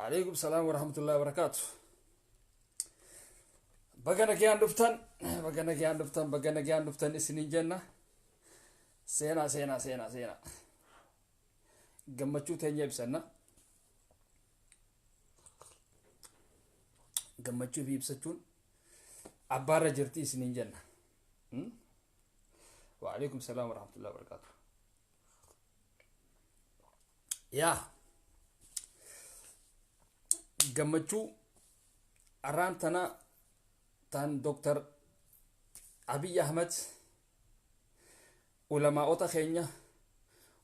Waalaikum salaam warahmatullahi wabarakaatu. Baga nagaan dhuftan, baga nagaan dhuftan, baga nagaan dhuftan isiniin jenna. Seenaa, seenaa, seenaa, seenaa. Gammachuu teenya ibsanna. Gammachuu fi ibsachuun abbaarra jirti isiniin jenna. Waalaikum salaam warahmatullahi wabarakaatu. Yaa gammachuu arraan tana tan Dr. Abiy Ahmed ulamaa'ota keenya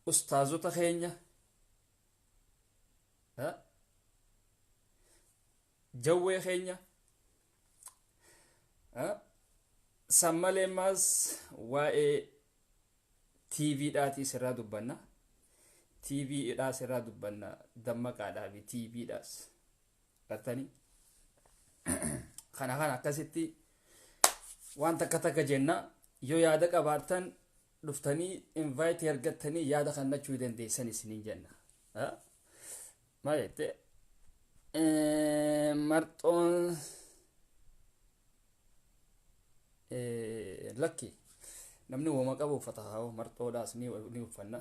ustaazota keenya jawwee keenya san malee maas waa'ee TV dhaatii sirraa dubbanna. TV dhaa sirraa dubbanna dammaqaadhaa fi TV dhaas. Gartanii kana kana akkasitti waan takka takka jenna yoo yaada qabaattan dhuftanii invite argattanii yaada kannachuu dandeessan isiniin jenna. Maal jette? Marxoon lakki namni woma qabu uffata haa marxoodhaas ni uffanna.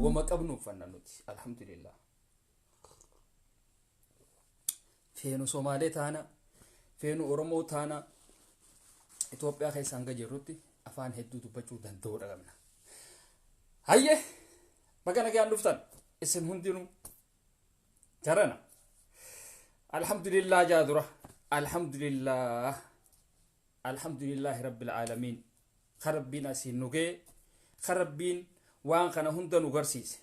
Woma qabnu uffanna nuti alhamdulillah. Feenu Somaalee taana, feenu Oromoo taana, Itoophiyaa keessa hanga jirrutti afaan hedduu dubbachuu danda'uudha qabna. Hayyee baga nagaan dhuftan isin hundinuu jarana. Alhamdulillah jaa dura. Alhamdulillah. Alhamdulillahi rabbil aalamiin. Ka rabbiin asiin nu ga'e, ka rabbiin waan kana hunda nu garsiise.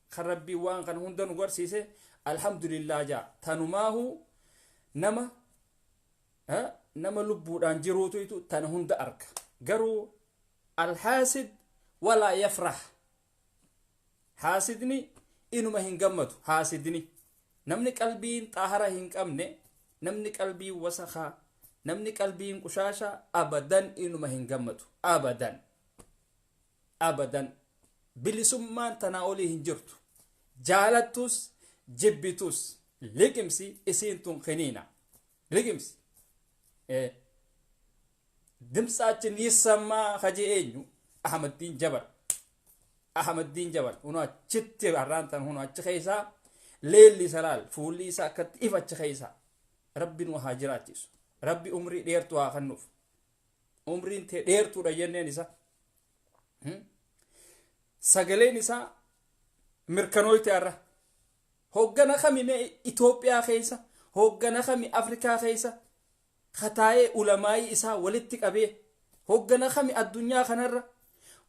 Ka rabbiin waan kana hunda nu garsiise alhamdulillah jaa. Tanumaahu nama nama lubbuudhaan jiruutu tana hunda arga. Garuu alhaasid walaa yafrah. Haasidni inuma hin gammadu. Haasidni namni qalbiin xaahara hin qabne, namni qalbiin wasakaa, namni qalbiin qushaasha abadan inuma hin gammadu. Abadan. Abadan. Bilisummaan tanaa olii hin jirtu. Jaalattus jibbitus liqimsi isiin tun kiniina. Liqimsi. Dimtsaachin yissammaa hajee eenyu? Ahmaddiin Jabal. Ahmaddiin Jabal. Hunoo achitti har'aan tan hunoo achi keessaa leelli isa laal fuulli isaa akkatti ifa achi keessaa. Rabbi nu haa jiraachisu. Rabbi umrii dheertuu haa kennuuf. Umriin tee dheertuudha jenneen isa. Sagaleen isaa mirkanooyte har'a. Hoggana kami mee Itoophiyaa keessa, hoggana kami Afrikaa keessa kataa'ee ulamaayii isaa walitti qabee, hoggana kami addunyaa kanarra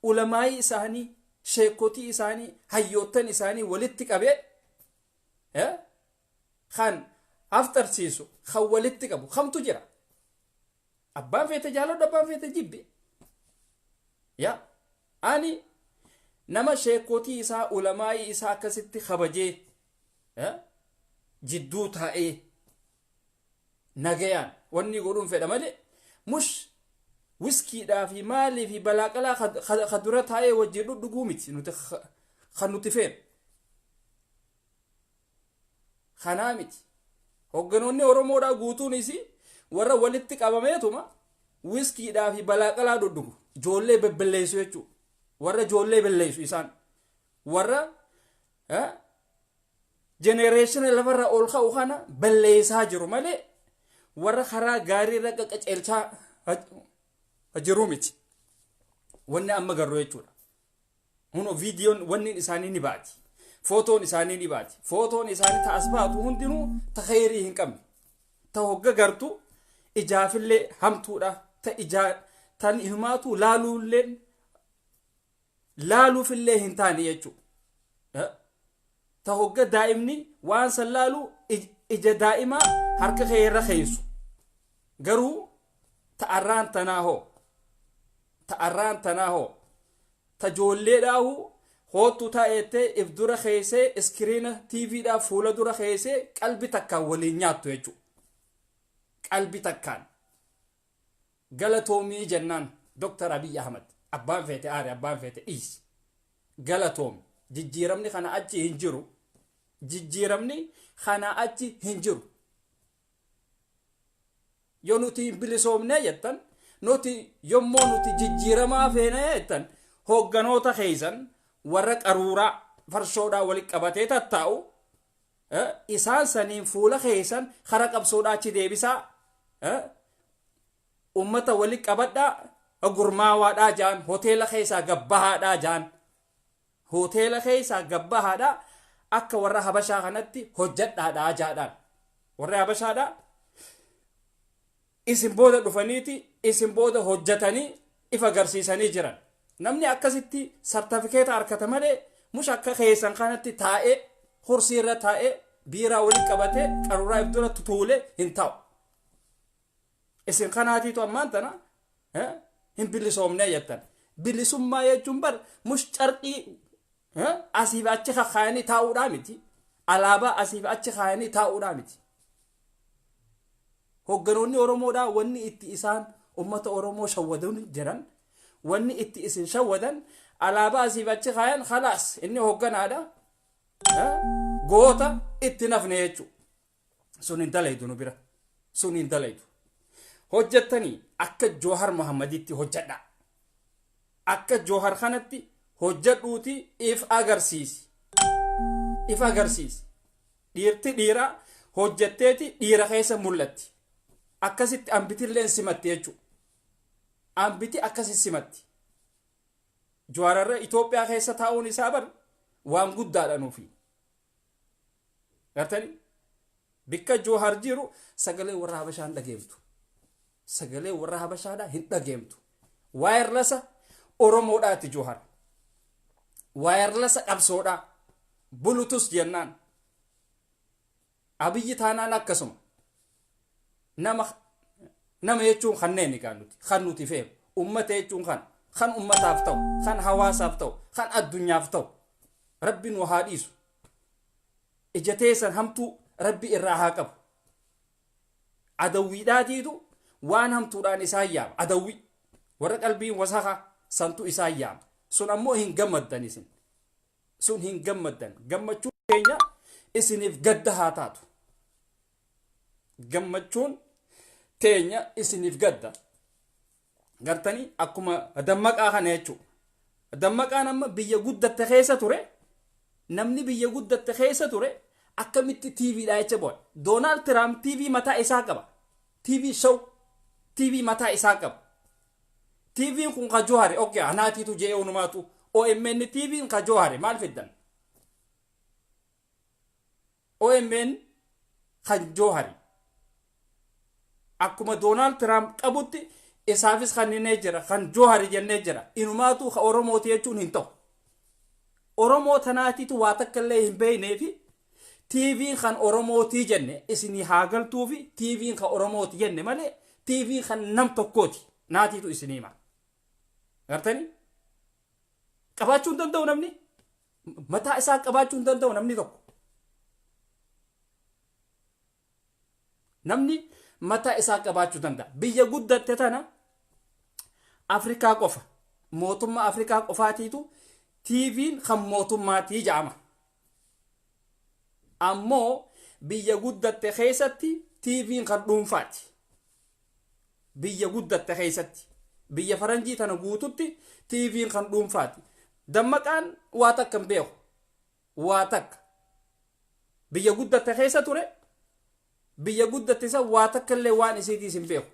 ulamaayii isaanii, sheekotii isaanii, hayyoottan isaanii walitti qabee kan afxarsiisu, kan walitti qabu kamtu jira? Abbaan feete jaaladhu, abbaan feete jibbi. Yaa ani nama sheekotii isaa, ulamaayii isaa akkasitti kabajee jidduu taa'ee nagayaan wanni godhuun fedha malee mush wiskiidhaa fi maalii fi balaaqalaa ka dura taa'ee wajjin dhuguu miti nuti kan nuti feenu. Kanaa miti. Hogganoonni Oromoodhaa guutuunis warra walitti qabameetuma wiskiidhaa fi balaaqalaa dhudhugu. Ijoollee bebbelleessu jechuudha. Warra ijoollee belleessu isaan. Warra jenereeshina lafarra ol ka'u kana balleessaa jiru malee warra karaa gaarii irra qaqqaceelchaa jiru miti. Wanni amma garuu jechuudha. Hunoo viidiyoon wanni isaanii ni baati. Footoon isaanii ni baati. Footoon isaanii ta as baatu hundinuu ta kheyrii hin qabne. Ta hogga gartu ijaafillee hamtuudha. Ta ijaa tan himaatu laaluullee laaluufillee hin taane jechuudha. Ta hogga daa'imni waan san laalu ija daa'imaa harka kee irra keessu. Garuu ta arraan tanaa hoo? Ta arraan tanaa hoo? Ta ijoolleedhaahu hoottu taa'eettee if dura keessee iskiriina TVdhaa fuula dura keessee qalbi takkaan waliin nyaattu jechuudha. Qalbi takkaan. Galatoomii jennaan Dr. Abiy Ahmad. Abbaan feete aare abbaan feete dhiisi. Galatoomi. Jijjiiramni kana achi hin jiru. Jijjiiramni kanaa achi hin jiru. Yoo nuti hin bilisoomnee jettan, nuti yommuu nuti jijjiiramaa feenee jettan, hoogganoota keessan warra qaruuraa farshoodhaa walitti qabatee tattaa'u isaan saniin fuula keessan kara qabsoodhaa achi deebisaa, ummata walitti qabadhaa, gurmaawaadhaa jaan, hoteela keessaa gabbahaadhaa jaan, hoteela keessaa gabbahaadhaa, akka warra Habashaa kanatti hojjadhaadhaa jaadhaan. Warra Habashaadhaa isin booda dhufaniiti isin booda hojjatanii if agarsiisanii jiran. Namni akkasitti sartifikeeta harkata malee mush akka keessan kanatti taa'ee, kursii irra taa'ee, biiraa walitti qabatee, qaruuraa if dura tutuulee hin taa'u. Isin kanaatiitu ammaan tana hin bilisoomnee jettan. Bilisummaa jechuun bar mush carqii asiif achi kakaayanii taa'uudhaa miti. Alaabaa asiif achi kaayanii taa'uudhaa miti. Hogganoonni Oromoodhaa wanni itti isaan ummata Oromoo shawwadan jiran, wanni itti isin shawwadan, alaabaa asiif achi kaayan, khalaas, inni hogganaadha, goota itti nafne jechuudha. Sun hin dalaydu nu bira. Sun hin dalaydu. Hojjettanii akka Joohar Muhammaditti hojjedha. Akka Joohar kanatti hojjedhuuti if agarsiisi. If agarsiisi. Dhiirti dhiiraa hojjetteeti dhiira keessa mul'atti. Akkasitti ambitillee simatti jechuudha. Ambiti akkasi simatti. Jawaararra Itoophiyaa keessa taa'uun isaa bar waan guddaadha nuufi. Gartanii? Bikka Joohar jiru sagalee warra Habashaa hin dhageemtu. Sagalee warra Habashaadhaa hin dhageemtu. Wirelessa Oromoodhaati Joohar. Wirelessa qabsoodhaa. Bulutus jennaan. Abiyyi taanaan akkasuma. Nama jechuun kanneen egaa nuti kan nuti feenu ummata jechuun kan ummataaf ta'u, kan hawaasaaf ta'u, kan addunyaaf ta'u. Rabbi nu haa dhiisu. Ija teessan hamtuu Rabbi irraa haa qabu. Adawwiidhaatiitu waan hamtuudhaan isaan yaama. Adawwii warra qalbiin wasakaa santu isaan yaama. Sun ammoo hin gammaddan isin. Sun hin gammaddan. Gammachuun keenya isiniif gadda haa taatu. Gammachuun teenya isiniif gadda. Gartanii, akkuma Dammaqaa kana jechuudha. Dammaqaan amma biyya guddatte keessa ture. Namni biyya guddatte keessa ture akkamitti TVdha jecha bu'a. Doonaald Tiraamp TV mataa isaa qaba. TV show, TV mataa isaa qaba. TVn kun ka Johari, okay, anaatiitu je'ee onumaatu OMN TVn ka Johari maal fiddan? OMN kan Johari. Akkuma Doonaald Tiraamp qabutti isaafis kan jira, kan Johari jennee jira. Inumaatu ka Oromooti jechuun hin ta'u. Oromoo tanaatiitu waa takka illee hin beeknee fi TVn kan Oromootii jenne isinii haa galtuu fi TVn kan Oromooti jenne malee TVn kan nam tokkooti naatiitu isinii hima. Gartanii? Qabaachuu hin danda'u namni. Mataa isaa qabaachuu hin danda'u namni tokko. Namni mataa isaa qabaachuu danda'a. Biyya guddatte tana Afrikaa qofa, mootummaa Afrikaa qofaatiitu TVn kan mootummaatii jedhama. Ammoo biyya guddatte keessatti TVn kan dhuunfaati. Biyya guddatte keessatti, biyya faranjii tana guututti TVn kan dhuunfaati. Dammaqaan waa takka hin beeku. Waa takka. Biyya guddatte keessa ture, biyya guddatte isa waa takka illee waan isiitiis hin beeku.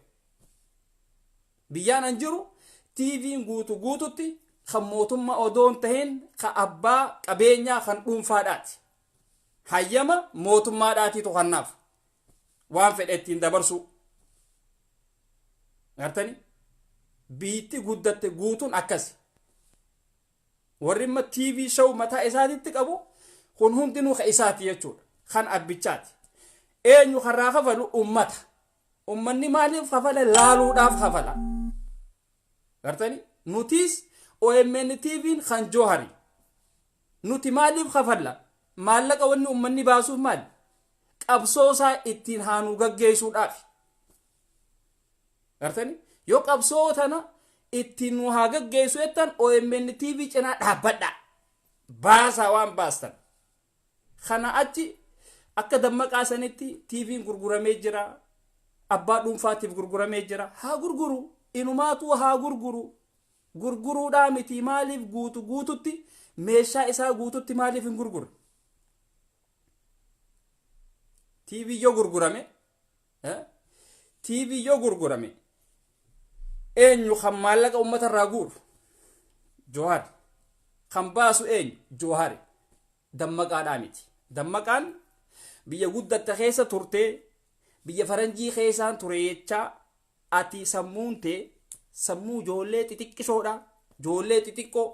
Biyyaan an jiru TVn guutu guututti kan mootummaa odoo hin tahin kan abbaa qabeenyaa, kan dhuunfaadhaati. Hayyama mootummaadhaatiitu kannaaf waan fedhe ittiin dabarsuu. Gartanii? Biitti guddatte guutuun akkasi. Warri imma TV show mataa isaatitti qabu kun hundinuu ka isaati jechuudha. Kan abbichaati. Eenyu karraa kafalu? Ummata. Ummanni maaliif kafala? Laaluudhaaf kafala. Gartanii? Nutis OMN TV'n kan Johari. Nuti maaliif kafalla? Maallaqa wanni ummanni baasuuf maali? Qabsoo isaa ittiin haanuu gaggeessuudhaaf. Gartanii? Yoo qabsoo tana ittiin nu haa gaggeessu jettan, OMN TV cinaa dhaabbadha. Baasaa waan baastan. Kana achi akka Dammaqaa sanitti TV'n gurguramee jira. Abbaa dhuunfaatiif gurguramee jira. Haa gurguru. Inumaatu haa gurguru. Gurguruudhaa miti, maaliif guutu guututti meeshaa isaa guututti maaliif hin gurgurre? TV yoo gurgurame, TV yoo gurgurame, eenyu kan maallaqa uummata irraa guuru? Jawaar. Kan baasu eenyu? Jawaar. Dammaqaadhaa miti. Dammaqaan biyya guddatte keessa turtee, biyya faranjii keessaan ture jechaa, ati sammuun tee sammuu ijoollee xixiqqishoodha. Ijoollee xixiqqoo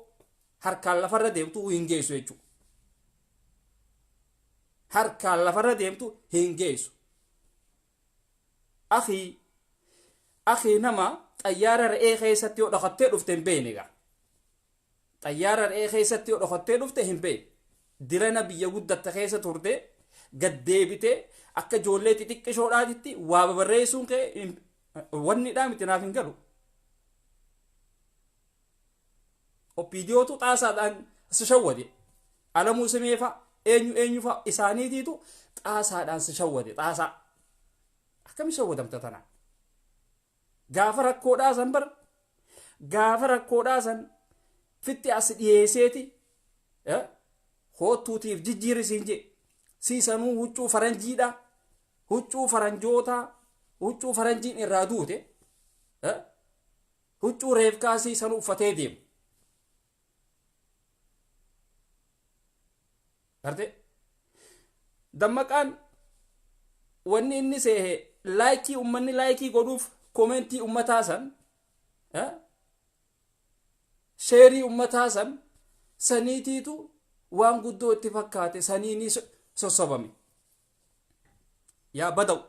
harkaan lafarra deemtu hin geessu jechuudha. Harkaan lafarra deemtu hin geessu. Akii, akii, nama xayyaara re'ee keessatti yoo dhokattee dhufte hin beekne egaa. Xayyaara re'ee keessatti yoo dhokattee dhufte hin beekne. Dirana biyya guddatte keessa turte gad deebitee akka ijoollee xixiqqishoodhaatitti waa babarreessuun kee wanni dhaa miti, naaf hin galu. OPDOtu xaasaadhaan si shawwade. Alamuu Simee fa'a, eenyu eenyu fa'a, isaaniitiitu xaasaadhaan si shawwade, xaasaa. Akkami shawwadamta tanaan? Gaafa rakkoodhaa san bar, gaafa rakkoodhaa san fitti as dhiyeesseeti hoottuutiif jijjiirri siin jee. Siisanuu huccuu faranjiidha. Huccuu faranjootaa, huccuu faranjiin irraa duute, huccuu reefkaa siisanuu uffatee deemu. Garte? Dammaqaan wanni inni seehe like ummanni like godhuuf, comment ummataa san, share ummataa san, saniitiitu waan guddoo itti fakkaate, saniini sossobame. Yaa badaw.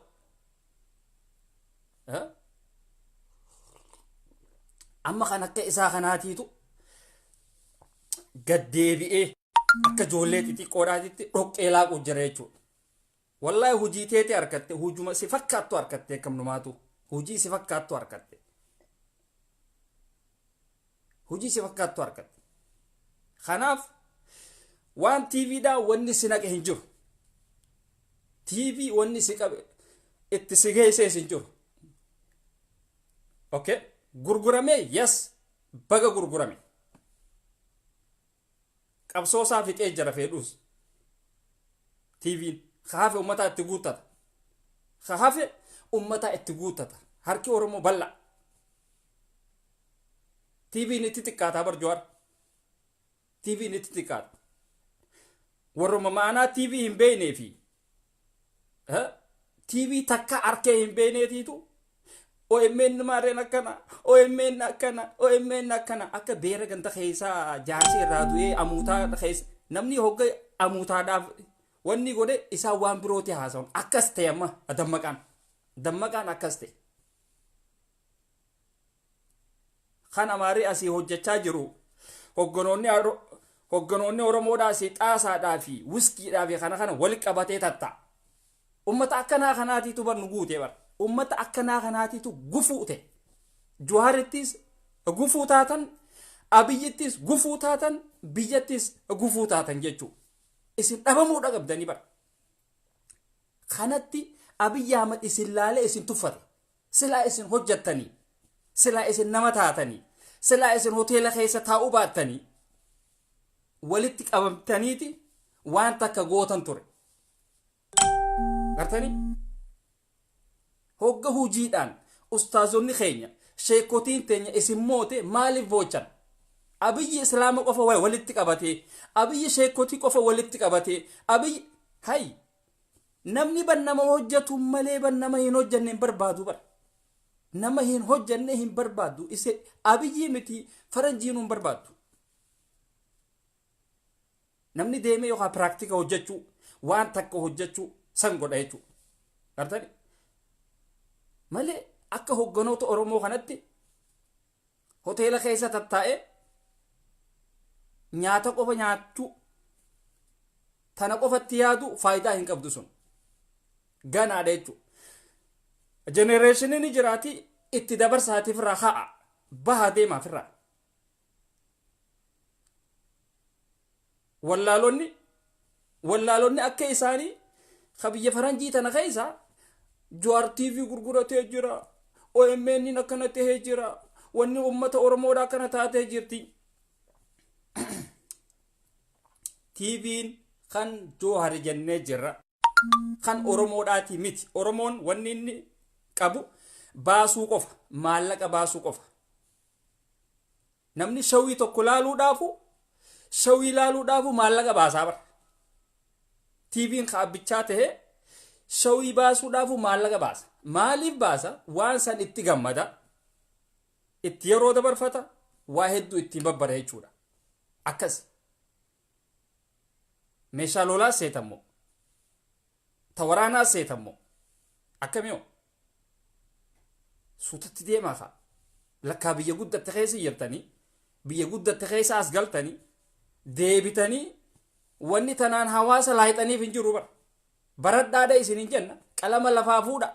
Amma kan akka isaa kanaatiitu gad deebi'ee akka ijoollee xixiqqoodhaatitti dhoqqee laaquu jira jechuudha. Wallaahi hojii teete harkatte, hujuma si fakkaattu harkatte, akkamnumaatu hojii si fakkaattu harkatte. Hojii si fakkaattu harkatte. Kanaaf waan TVdhaa wanni si naqe hin jiru. TV wanni si qabe itti si geessees hin jiru. Okay? Gurguramee, yes, baga gurgurame. Qabsoo isaa fixee jira fedhuus. TV'n ka hafe uummataa itti guuttata. Ka hafe uummataa itti guuttata. Harki Oromoo bal'aa. TV'n itti xiqqaataa bar Jawaar. TV'n itti xiqqaata. Warruma ma'anaa TV hin beeknee fi TV takka harkee hin beekneetiitu OMN maarreen akkana, OMN akkana, OMN akkana, akka beera ganda keessaa jaarsi irraa du'ee amuutaa keessa namni hogga amuutaadhaaf wanni godhe isaan waan birooti haasawan. Akkas ta'e amma Dammaqaan, Dammaqaan akkas ta'e. Kan Amaarri asii hojjechaa jiru, hogganoonni Oromoodhaa asii xaasaadhaa fi wiskiidhaa fi kana kana wal qabatee tatta. Ummata akkanaa kanaatiitu bar nu guutee bar. Ummata akkanaa kanaatiitu gufuu ta'e. Juhaarittis gufuu taatan, Abiyyittis gufuu taatan, biyyattis gufuu taatan jechuudha. Isin dhabamuudha qabdanii bar. Kanatti Abiyyi Ahmad isin laalee isin tuffate. Silaa isin hojjattanii, silaa isin nama taatanii, silaa isin hoteela keessa taa'uu baattanii, walitti qabamtaniiti waan takka gootan ture. Gartanii? Hogga hujiidhaan ustaazonni keenya, sheekotiin teenya isin moote, maaliif boochan? Abiyyi Islaama qofa walitti qabatee, Abiyyi sheekotii qofa walitti qabatee, Abiyyi hay namni ban nama hojjetu malee ban nama hin hojjenne hin barbaadu bara. Nama hin hojjenne hin barbaadu. Ise Abiyyi miti, faranjiinuu hin barbaadu. Namni deemee yookaan practice hojjechuu, waan takka hojjechuu san godha jechuudha. Gartani? Malee akka hogganoota Oromoo kanatti hoteela keessa tattaa'ee nyaata qofa nyaachuu, tana qofatti yaadu faayidaa hin qabdu sun. Ganaadha jechuudha. Generationiin ni jiraati, itti dabarsaatiif irraa ha'a. Bahaa deemaaf irraa. Wallaalonni Wallaalonni akka isaanii ka biyya faranjii tana keessa Jawaar TV gurguratee jira. OMN akkana tahee jira. Wanni uummata Oromoodhaa akkana taatee jirti. TV'n kan Jawaar jennee jirra. Kan Oromoodhaati miti. Oromoon wanni inni qabu baasuu qofa. Maallaqa baasuu qofa. Namni shawii tokko laaluudhaafu shawii laaluudhaafu maallaqa baasaa bara. TV'n ka abbichaa tahee shawii baasuudhaafu maallaqa baasa. Maaliif baasa? Waan san itti gammada. Itti yeroo dabarfata. Waa hedduu ittiin babbara jechuudha. Akkas. Meeshaa lolaa seetammoo. Ta waraanaa seetammoo. Akkamiyoo? Suutatti deemaa fa'a. Lakkaa biyya guddatte keessa jirtanii, biyya guddatte keessa as galtanii, deebitanii wanni tanaan hawaasa laayixaniif hin jiru bara. Baradhaadha isin hin jenna, qalama lafaa fuudha.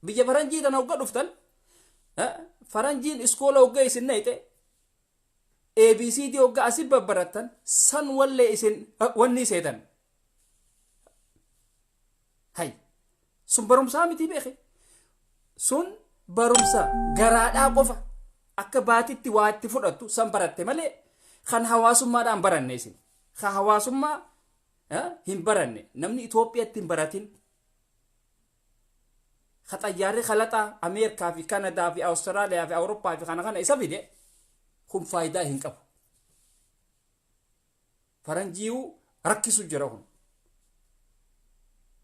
Biyya faranjii tana hogga dhuftan, faranjiin iskoola hogga isin nayxe, ABCD hogga asi babbarattan, san wallee isin wanni seetan. Hay, sun barumsaa miti beeke. Sun barumsa garaadhaa qofa akka baatitti waa itti fudhattu san baratte malee kan hawaasummaadhaan baranne isin. Kan hawaasummaa hin baranne namni Itoophiyaatti hin baratin. Ka xayyaarri kalaxaa Ameerikaa fi Kanadaa fi Awustiraaliyaa fi Awurooppaa fi kana kana isa fide kun faayidaa hin qabu. Faranjii'uu rakkisu jira kun.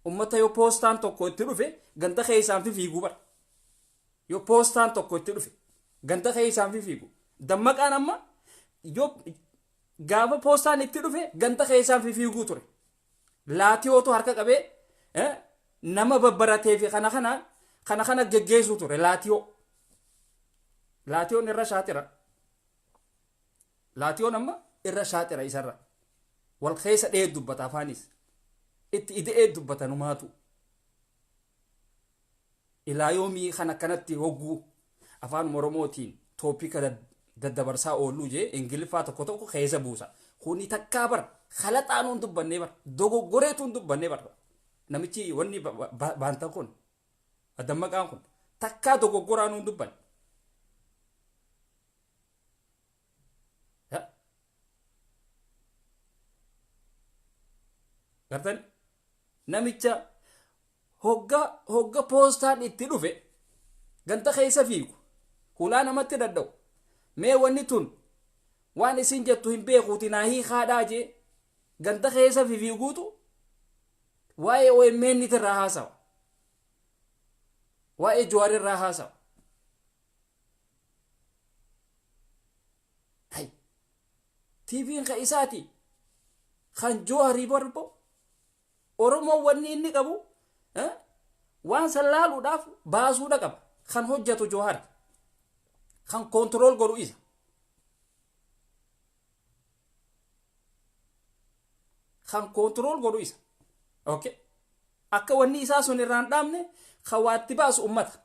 Ummata yoo poostaan tokko itti dhufe ganda keessaan fi fiiguu bara. Yoo poostaan tokko itti dhufe ganda keessaan fi fiigu. Dammaqaan amma yoo gaafa poostaan itti dhufe ganda keessaan fi fiiguu ture. Laatiyootu harka qabee nama babbaratee fi kana kana kana kana geggeessuu ture laatiyoo. Laatiyoon irra shaatira. Laatiyoon amma irra shaaxira isarra. Wal keessa dhee dubbata afaanis. Itti ide'ee dubbata numaatu. Ilaa yoomii kan akkanatti hogguu afaan Oromootiin toopika daddabarsaa oolluu jee Ingiliffaa tokko tokko keessa buusa. Kuni takkaa bar kalaxaanuu hin dubbannee bar dogoggoreetu hin dubbannee bar. Namichi wanni baantan kun dammaqaan kun takkaa dogoggoraanuu hin dubbanne. Gartani namicha hogga hogga poostaan itti dhufe ganda keessa fiigu hulaa namatti dadha'u mee wanni tun waan isin jettu hin beekuuti naa hiikaadhaa jee ganda keessa fiiguutu waa'ee OMN irraa haasawa waa'ee Jawaar irraa haasawa. Hay. TV'n ka isaati. Kan Jawaarii barbo. Oromoon wanni inni qabu waan san laaluudhaaf baasuudha qaba. Kan hojjetu Jawaari. Kan control godhu isa. Kan control godhu isa. Okay. Akka wanni isaa sun irraan dhaabne kan waatti baasu ummata.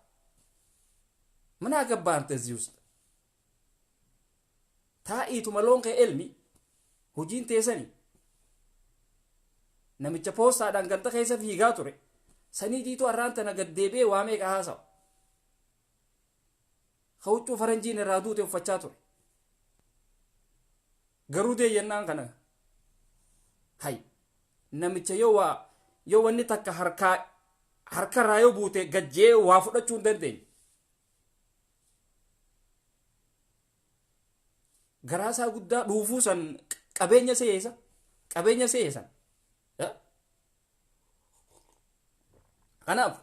ምን አገባህ አንተ እዚህ ውስጥ taa'iituma loon kee elmi hojiin teessanii namicha poostaadhaan ganda keessa fiigaa ture saniitiitu har'aan tana gad deebi'ee waa meeqa haasawa ka huccuu faranjiin irraa duute uffachaa ture garuu deeyyannaan kana hay namicha yoo waa yoo wanni takka harkaa harkarraa yoo buute gajjee waa fudhachuu hin dandeenye garaasaa guddaa dhuufuu san qabeenya seesa qabeenya seesan. Kanaaf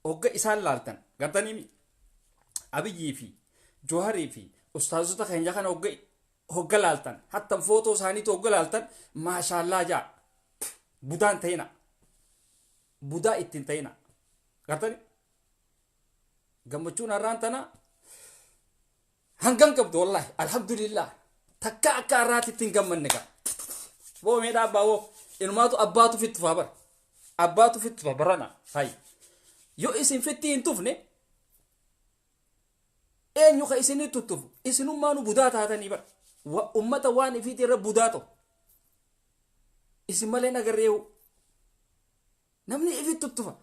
hogga isaan laaltan gartanii Abiyyii fi Jawaarii fi ustaazota keenya kana hogga hogga laaltan hattan footoo isaaniitu hogga laaltan maashaallaa jaa budaan ta'ina budaa ittiin ta'ina gartanii gammachuun har'aan tana hangan qabdu wallahi alhamdulillah takka akka har'aatti ittiin gammanne qaba. Boo meedhaa abbaa woo inumaatu abbaatu fittufaa bara abbaatu fittufa barana hayi yoo isin fitti hin tufne eenyu ka isinii tuttufu isinummaanu budaa taatanii bara ummata waan ifiiti irra budaa ta'u. Isin malee nagarreewu. Namni ifi tuttufa.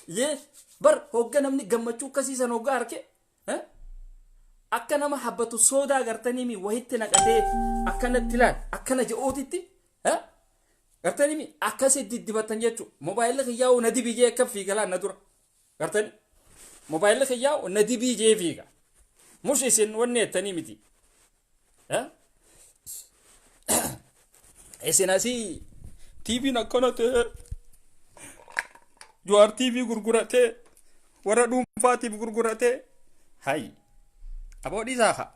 Yee bar hogga namni gammachuu akkasiisan hogga arke akka nama habbatu soodaa gartanii wahitti naqatee akkanatti ilaal akkana je'ootitti gartanii akkasi diddibatan jechuudha. Moobaayilli kiyyaa'u na dibii jee akka fiiga laan na dura. Gartanii moobaayilli kiyyaa'u na dibii jee fiiga. Mush isin wanni jettanii miti. Isin asii TV'n akkana ta'e, Jawaar TV gurguratee, warra dhuunfaatiif gurguratee, hay aboo dhiisaa haa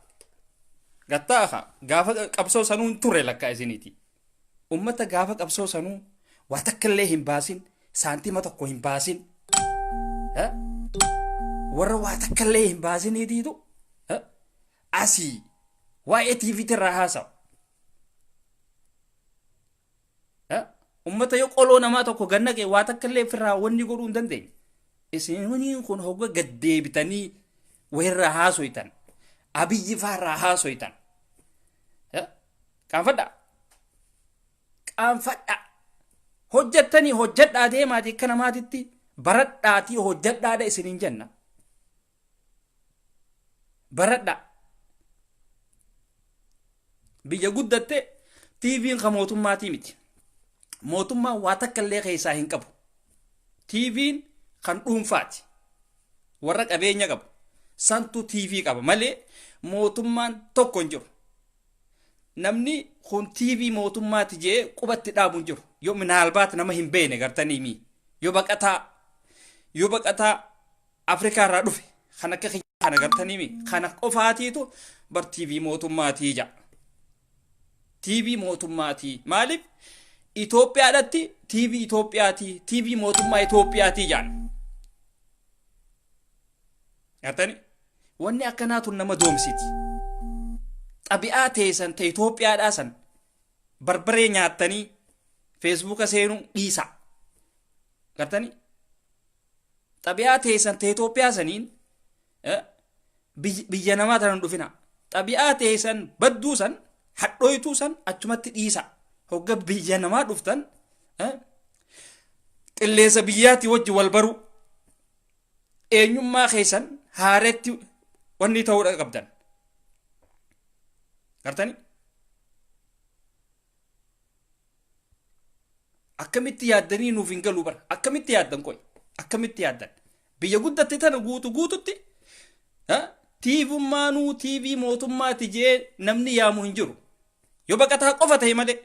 gattaa haa. Gaafa qabsoo sanuu hin turre lakkaa isiniiti. Ummata gaafa qabsoo sanuu waa takka illee hin baasin, saantima tokko hin baasin, warra waa takka illee hin baasiniitiitu asii waa'ee TV irraa haasawu. Ummata yoo qoloo namaa tokko gannaqe waa takka illee ofirraa wanni godhuu hin dandeenye. Isiniin kun hogga gaddeebitanii wayirraa haasoytan. Abiyyi faarraa haasoytan. Qaanfadhaa. Qaanfadhaa. Hojjettanii hojjedhaa deemaatii akka namaatitti baradhaatii hojjedhaadha isiniin jenna. Baradhaa. Biyya guddatte TV'n kan mootummaatii miti. Mootummaan waa takka illee keessaa hin qabu. TV'n kan dhuunfaati. Warra qabeenya qabu. Santu TV qaba malee mootummaan tokko hin jiru. Namni kun TV mootummaati jee qubatti dhaabu hin jiru. Yoo minaalbaat nama hin beekne gartanii mii. Yoo baqataa Afrikaa irraa dhufe kan akka kana gartanii mii. Kana qofaatiitu bar TV mootummaatii ja'a. TV mootummaatii. Maaliif? Itoophiyaadhatti TV Itoophiyaatii, TV mootummaa Itoophiyaatii jedhan. Gartani? Wanni akkanaa tun nama doomsiti. Xabi'aa teessan ta'e Itoophiyaadhaa san barbaree nyaattanii Feesbuuka seenuu dhiisa. Gartani? Xabi'aa teessan ta'e Itoophiyaa saniin biyya namaa tana hin dhufina. Xabi'aa teessan badduu san, hadhooytuu san achumatti dhiisa. Hogga biyya namaa dhuftan qilleensa biyyaatti wajji wal baruu, eenyummaa keessan haaretti wanni ta'uudha qabdan. Gartani? Akkamitti yaaddanii nuuf hin galuu bara. Akkamitti yaaddan qoy? Akkamitti yaaddan? Biyya guddatte tana guutu guututti tiivummaanuu TV mootummaati jee namni yaamu hin jiru. Yoo baqataa qofa ta'e malee.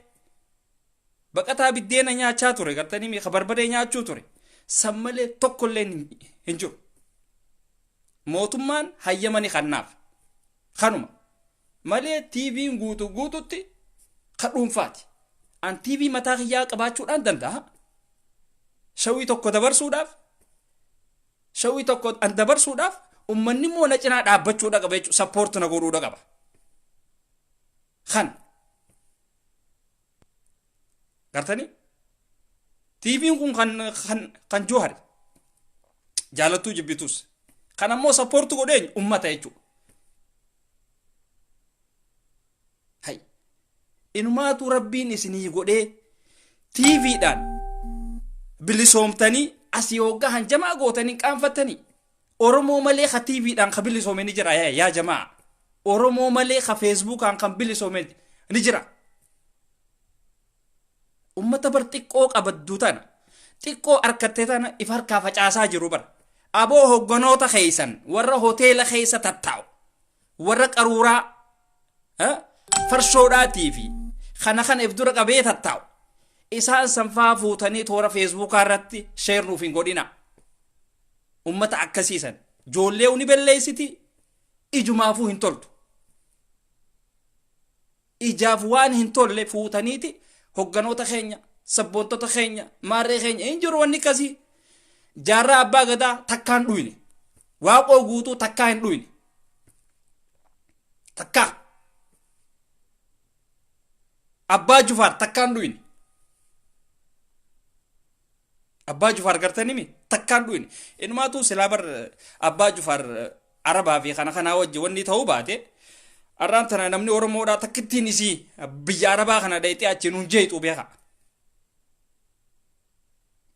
Baqataa biddeena nyaachaa ture gartanii ka barbaree nyaachuu ture. San malee tokkollee hin jiru. Mootummaan hayyama ni kannaaf. Kanuma. Malee TV'n guutu guututti ka dhuunfaati. An TV mataa kiyyaa qabaachuudhaan danda'a. Shawii tokko dabarsuudhaaf, shawii tokko an dabarsuudhaaf, ummanni immoo na cinaa dhaabbachuudha qaba jechuudha. Support na godhuudha qaba. Kan. Gartanii? TV'n kun kan Joohari. Jaalattuu jibbitus. Kan ammoo support godheen ummata jechuudha. Hay. Inumaatu Rabbiin isinii godhee TVdhaan bilisoomtanii asii hoggaa hanjamaa gootanii qaanfattanii. Oromoo malee ka TVdhaan ka bilisoome ni jira yaa jamaa. Oromoo malee ka Feesbuukaan kan bilisoome ni jira. Ummata bar xiqqoo qabaddu tana, xiqqoo harkatte tana if harkaa facaasaa jiru bar. Aboo, hogganoota keessan warra hoteela keessa tattaa'u, warra qaruuraa farshoodhaatii fi kana kana if dura qabee tattaa'u, isaan sanfaa fuutanii toora Feesbuukaa irratti share nuuf hin godhina. Ummata akkasiisan joollee ni belleessiti, ijumaafuu hin toltu. Ijaaf waan hin tolle fuutaniiti hogganoota keenya, sabboontota keenya, maarree keenya hin jiru wanni akkasii. Jaarraa Abbaa Gadaa takkaan dhuyne. Waaqoo Guutuu takkaa hin dhuyne. Takkaa. Abbaa Jufaar takkaan dhuyne. Abbaa Jufaar gartanii takkaan dhuyne. Inumaatu silaa bar Abbaa Jufaar Arabaa fi kana kanaa wajji wanni ta'uu baate, arraan tana namni Oromoodhaa takkittiin isii biyya Arabaa kana dhayxee achi nuun jeexu beeka.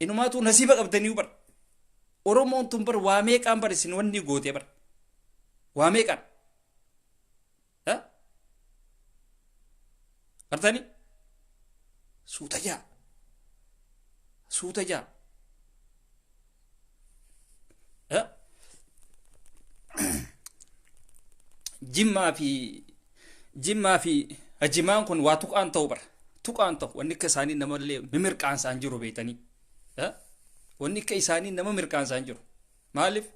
Inumaatu nasiiba qabdanii bar. Oromoon tun bar waa meeqaan bar isin wanni gootee bar. Waa meeqaan. Gartanii? Suuta jaa. Suuta jaa. Jimmaa fi jimaan kun waa tuqaan ta'u bara. Tuqaan ta'u wanni akka isaanii namallee mimirqaansaan jiru beeytanii. Wanni akka isaanii nama mirqaansaan jiru. Maaliif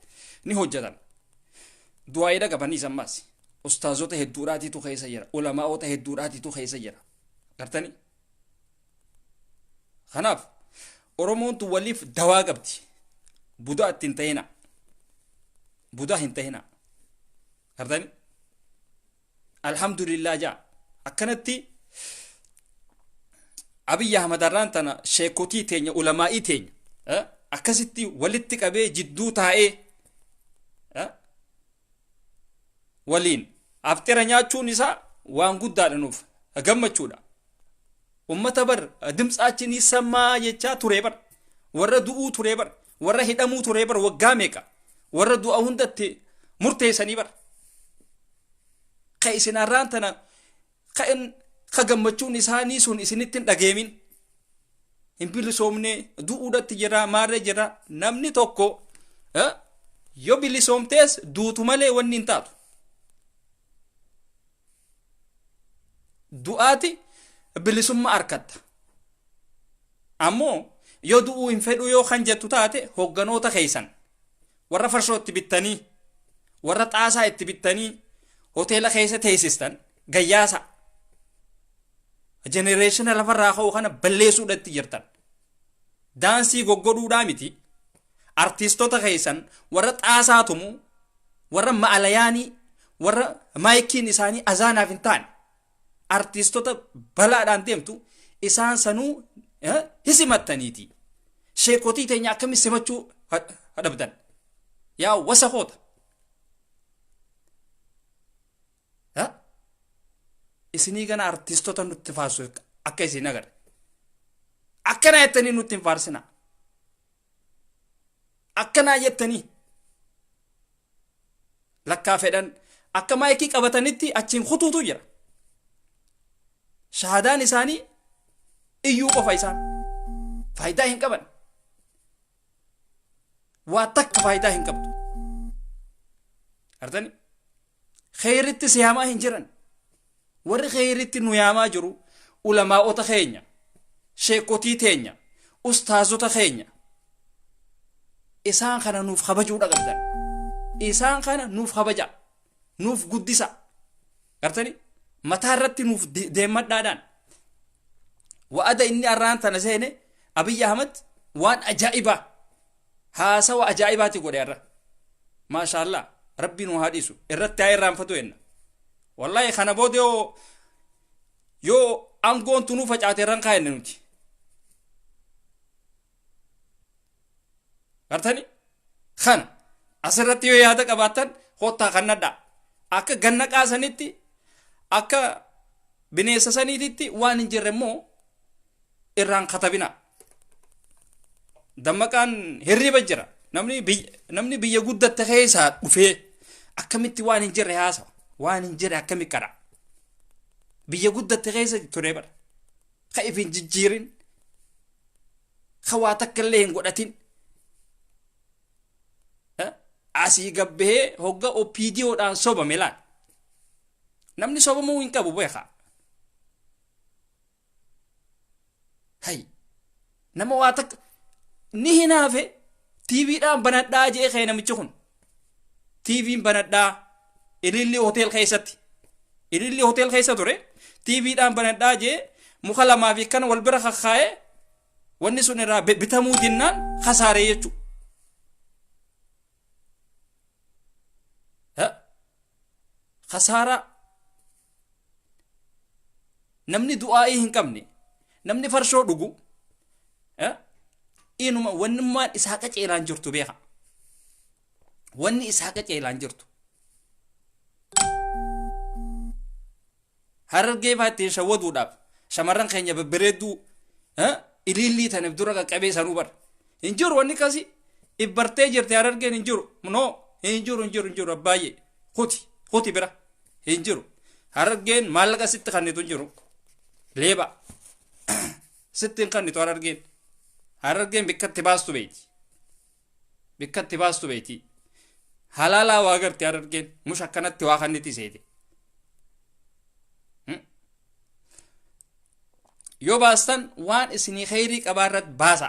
ni hojjetan. Du'aayidha qabanii ammaas. Ustaazota hedduudhaatitu keessa jira. Ulamaa'ota hedduudhaatitu keessa jira. Gartanii? Kanaaf Oromoon tun waliif dawaa qabdi. Budaa ittiin ta'ina. Budaa hin ta'ina. Gartanii? Alhamdulillah jaa. Akkanatti Abiyyi Ahmad arraan tana sheekotii teenya, ulamaa'ii teenya akkasitti walitti qabee jidduu taa'ee waliin aftira nyaachuun isaa waan guddaadha nuuf gammachuudha. Ummata bar dimtsaachi samaa jechaa ture bar, warra du'uu ture bar, warra hidhamuu ture bar, waggaa meeqa warra du'a hundatti murteessanii bar. Ka isin arraan tana ka gammachuun isaanii sun isinitti hin dhageemin. Hin bilisoomne, du'uudhatti jira, maarree jira. Namni tokko yoo bilisoomtees duutu malee wanni hin taatu. Du'aati bilisummaa argatta. Ammoo yoo du'uu hin fedhu yoo kan jettu taate, hogganoota keessan warra farshoo itti bittanii, warra xaasaa itti bittanii hoteela keessa teessistan gayyaasa. Jenereeshina lafarraa ka'u kana balleessuudhatti jirtan. Daansii goggodhuudhaa miti. Artiistota keessan warra xaasaa tumu, warra ma'alayaanii, warra maayikiin isaanii azaanaaf hin taane, artiistota balaadhaan deemtu isaan sanuu hisimattaniiti. Sheekotii teenya akkami simachuu dhabdan? Yaa wasakoota. Isinii gana artiistota nutti faarsu akka isin agarre. Akkanaa jettanii nutti hin faarsina. Akkanaa jettanii lakkaa fedhan akka maayikii qabatanitti achiin kutuutu jira. Shahaadaan isaanii iyyuu qofa isaan. Faayidaa hin qaban. Waa takka faayidaa hin qabdu. Artani? Kheyritti si yaamaa hin jiran. Warri kheyritti nu yaamaa jiru ulamaa'ota keenya, sheekotii teenya, ustaazota keenya. Isaan kana nuuf kabajuudha qabdan. Isaan kana nuuf kabaja. Nuuf guddisa. Gartani? Mataa irratti nuuf deemmadhaadhaan. Wa'ada inni arraan tana seene Abiyyi Ahmad waan ajaa'ibaa, haasawa ajaa'ibaati godhe har'a. Maashaallah, Rabbi nu haa dhiisu. Irratti haa irraanfatu jenna. Wallahi kana booda yoo aangoon tunuu facaate irraan kaa'enne nuti. Gartani? Kana asirratti yoo yaada qabaattan kottaa kan nadhaa. Akka ganna qaasanitti, akka bineensa saniititti waan hin jirre immoo irraan katabina. Dammaqaan hirriba jira. Namni biyya guddatte keessaa dhufee akkamitti waan hin jirre haasawa? Waan hin jirre akkami qara? Biyya guddatte keessa ture bara. Ka if hin jijjiirin. Ka waa takka illee hin godhatin. Asii gabbahee hogga OPDOdhaan sobame laal. Namni sobamuu hin qabu beekaa. Hay. Nama waa takka ni hinaafe TVdhaan banadhaa jee kee namichi kun. TVn banadhaa Ililli hotel keessatti. Ililli hotel keessa ture. TVdhaan banadhaa jee muka lamaa fi kan wal bira kakkaa'ee wanni sun irraa bitamuu dinnaan kasaaree jechuudha. Kasaaraa namni du'aa'ii hin qabne, namni farshoo dhugu inuma wannummaan isaa qaceelaan jirtu beeka. Wanni isaa qaceelaan jirtu. Harargee fa'aa ittiin shawwaduudhaaf shamarran keenya babbareedduu ilillii taniif dura qaqqabee sanuu bara. Hin jiru wanni kasi ibbartee jirti Harargeen hin jiru. No, hin jiru, hin jiru, hin jiru baay'ee. Kuti kuti bira hin jiru. Harargeen maallaqa sitti kennitu hin jiru. Leeba sitti hin kennitu Harargeen. Harargeen bikkatti baastu beeyti. Bikkatti baastu beeyti. Halaalaa waa garti Harargeen mush akkanatti waa kenniti seete. Yoo baastan waan isinii kheyrii qabaa irratti baasa.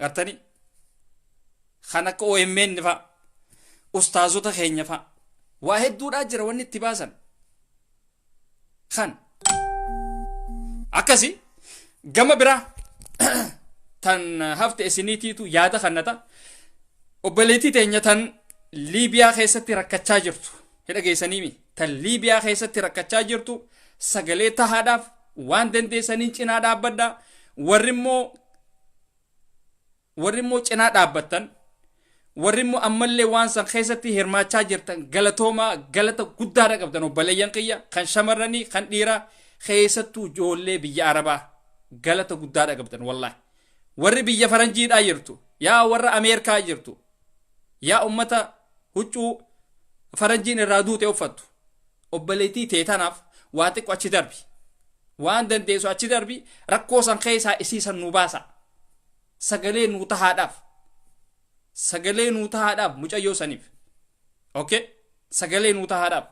Gartanii kan akka OMN fa'a, ustaazota keenya fa'a, waa hedduudhaa jira wanni itti baasan. Kan akkasi gama biraa tan hafte isiniitiitu yaada kannata. Obboleettii teenya tan Liibiyaa keessatti rakkachaa jirtu hidha geessaniimi, tan Liibiyaa keessatti rakkachaa jirtu sagalee tahaadhaaf waan dandeessaniin cinaa dhaabbadhaa. Warri immoo cinaa dhaabbattan, warri immoo ammallee waan san keessatti hirmaachaa jirtan, galatoomaa, galata guddaadha qabdan. Obboleeyyan kiyya kan shamarranii, kan dhiiraa, keessattuu ijoollee biyya Arabaa, galata guddaadha qabdan wallaahi. Warri biyya faranjiidhaa jirtu, yaa warra Ameerikaa jirtu, yaa ummata huccuu faranjiin irraa duute uffattu, obboleettii tee tanaaf waa xiqqo achi darbi, waan dandeessu achi darbi, rakkoo san keessaa isii san nu baasa. Sagalee nuu tahaadhaaf, sagalee nuu tahaadhaaf mucayyoo saniif. Okay, sagalee nuu tahaadhaaf.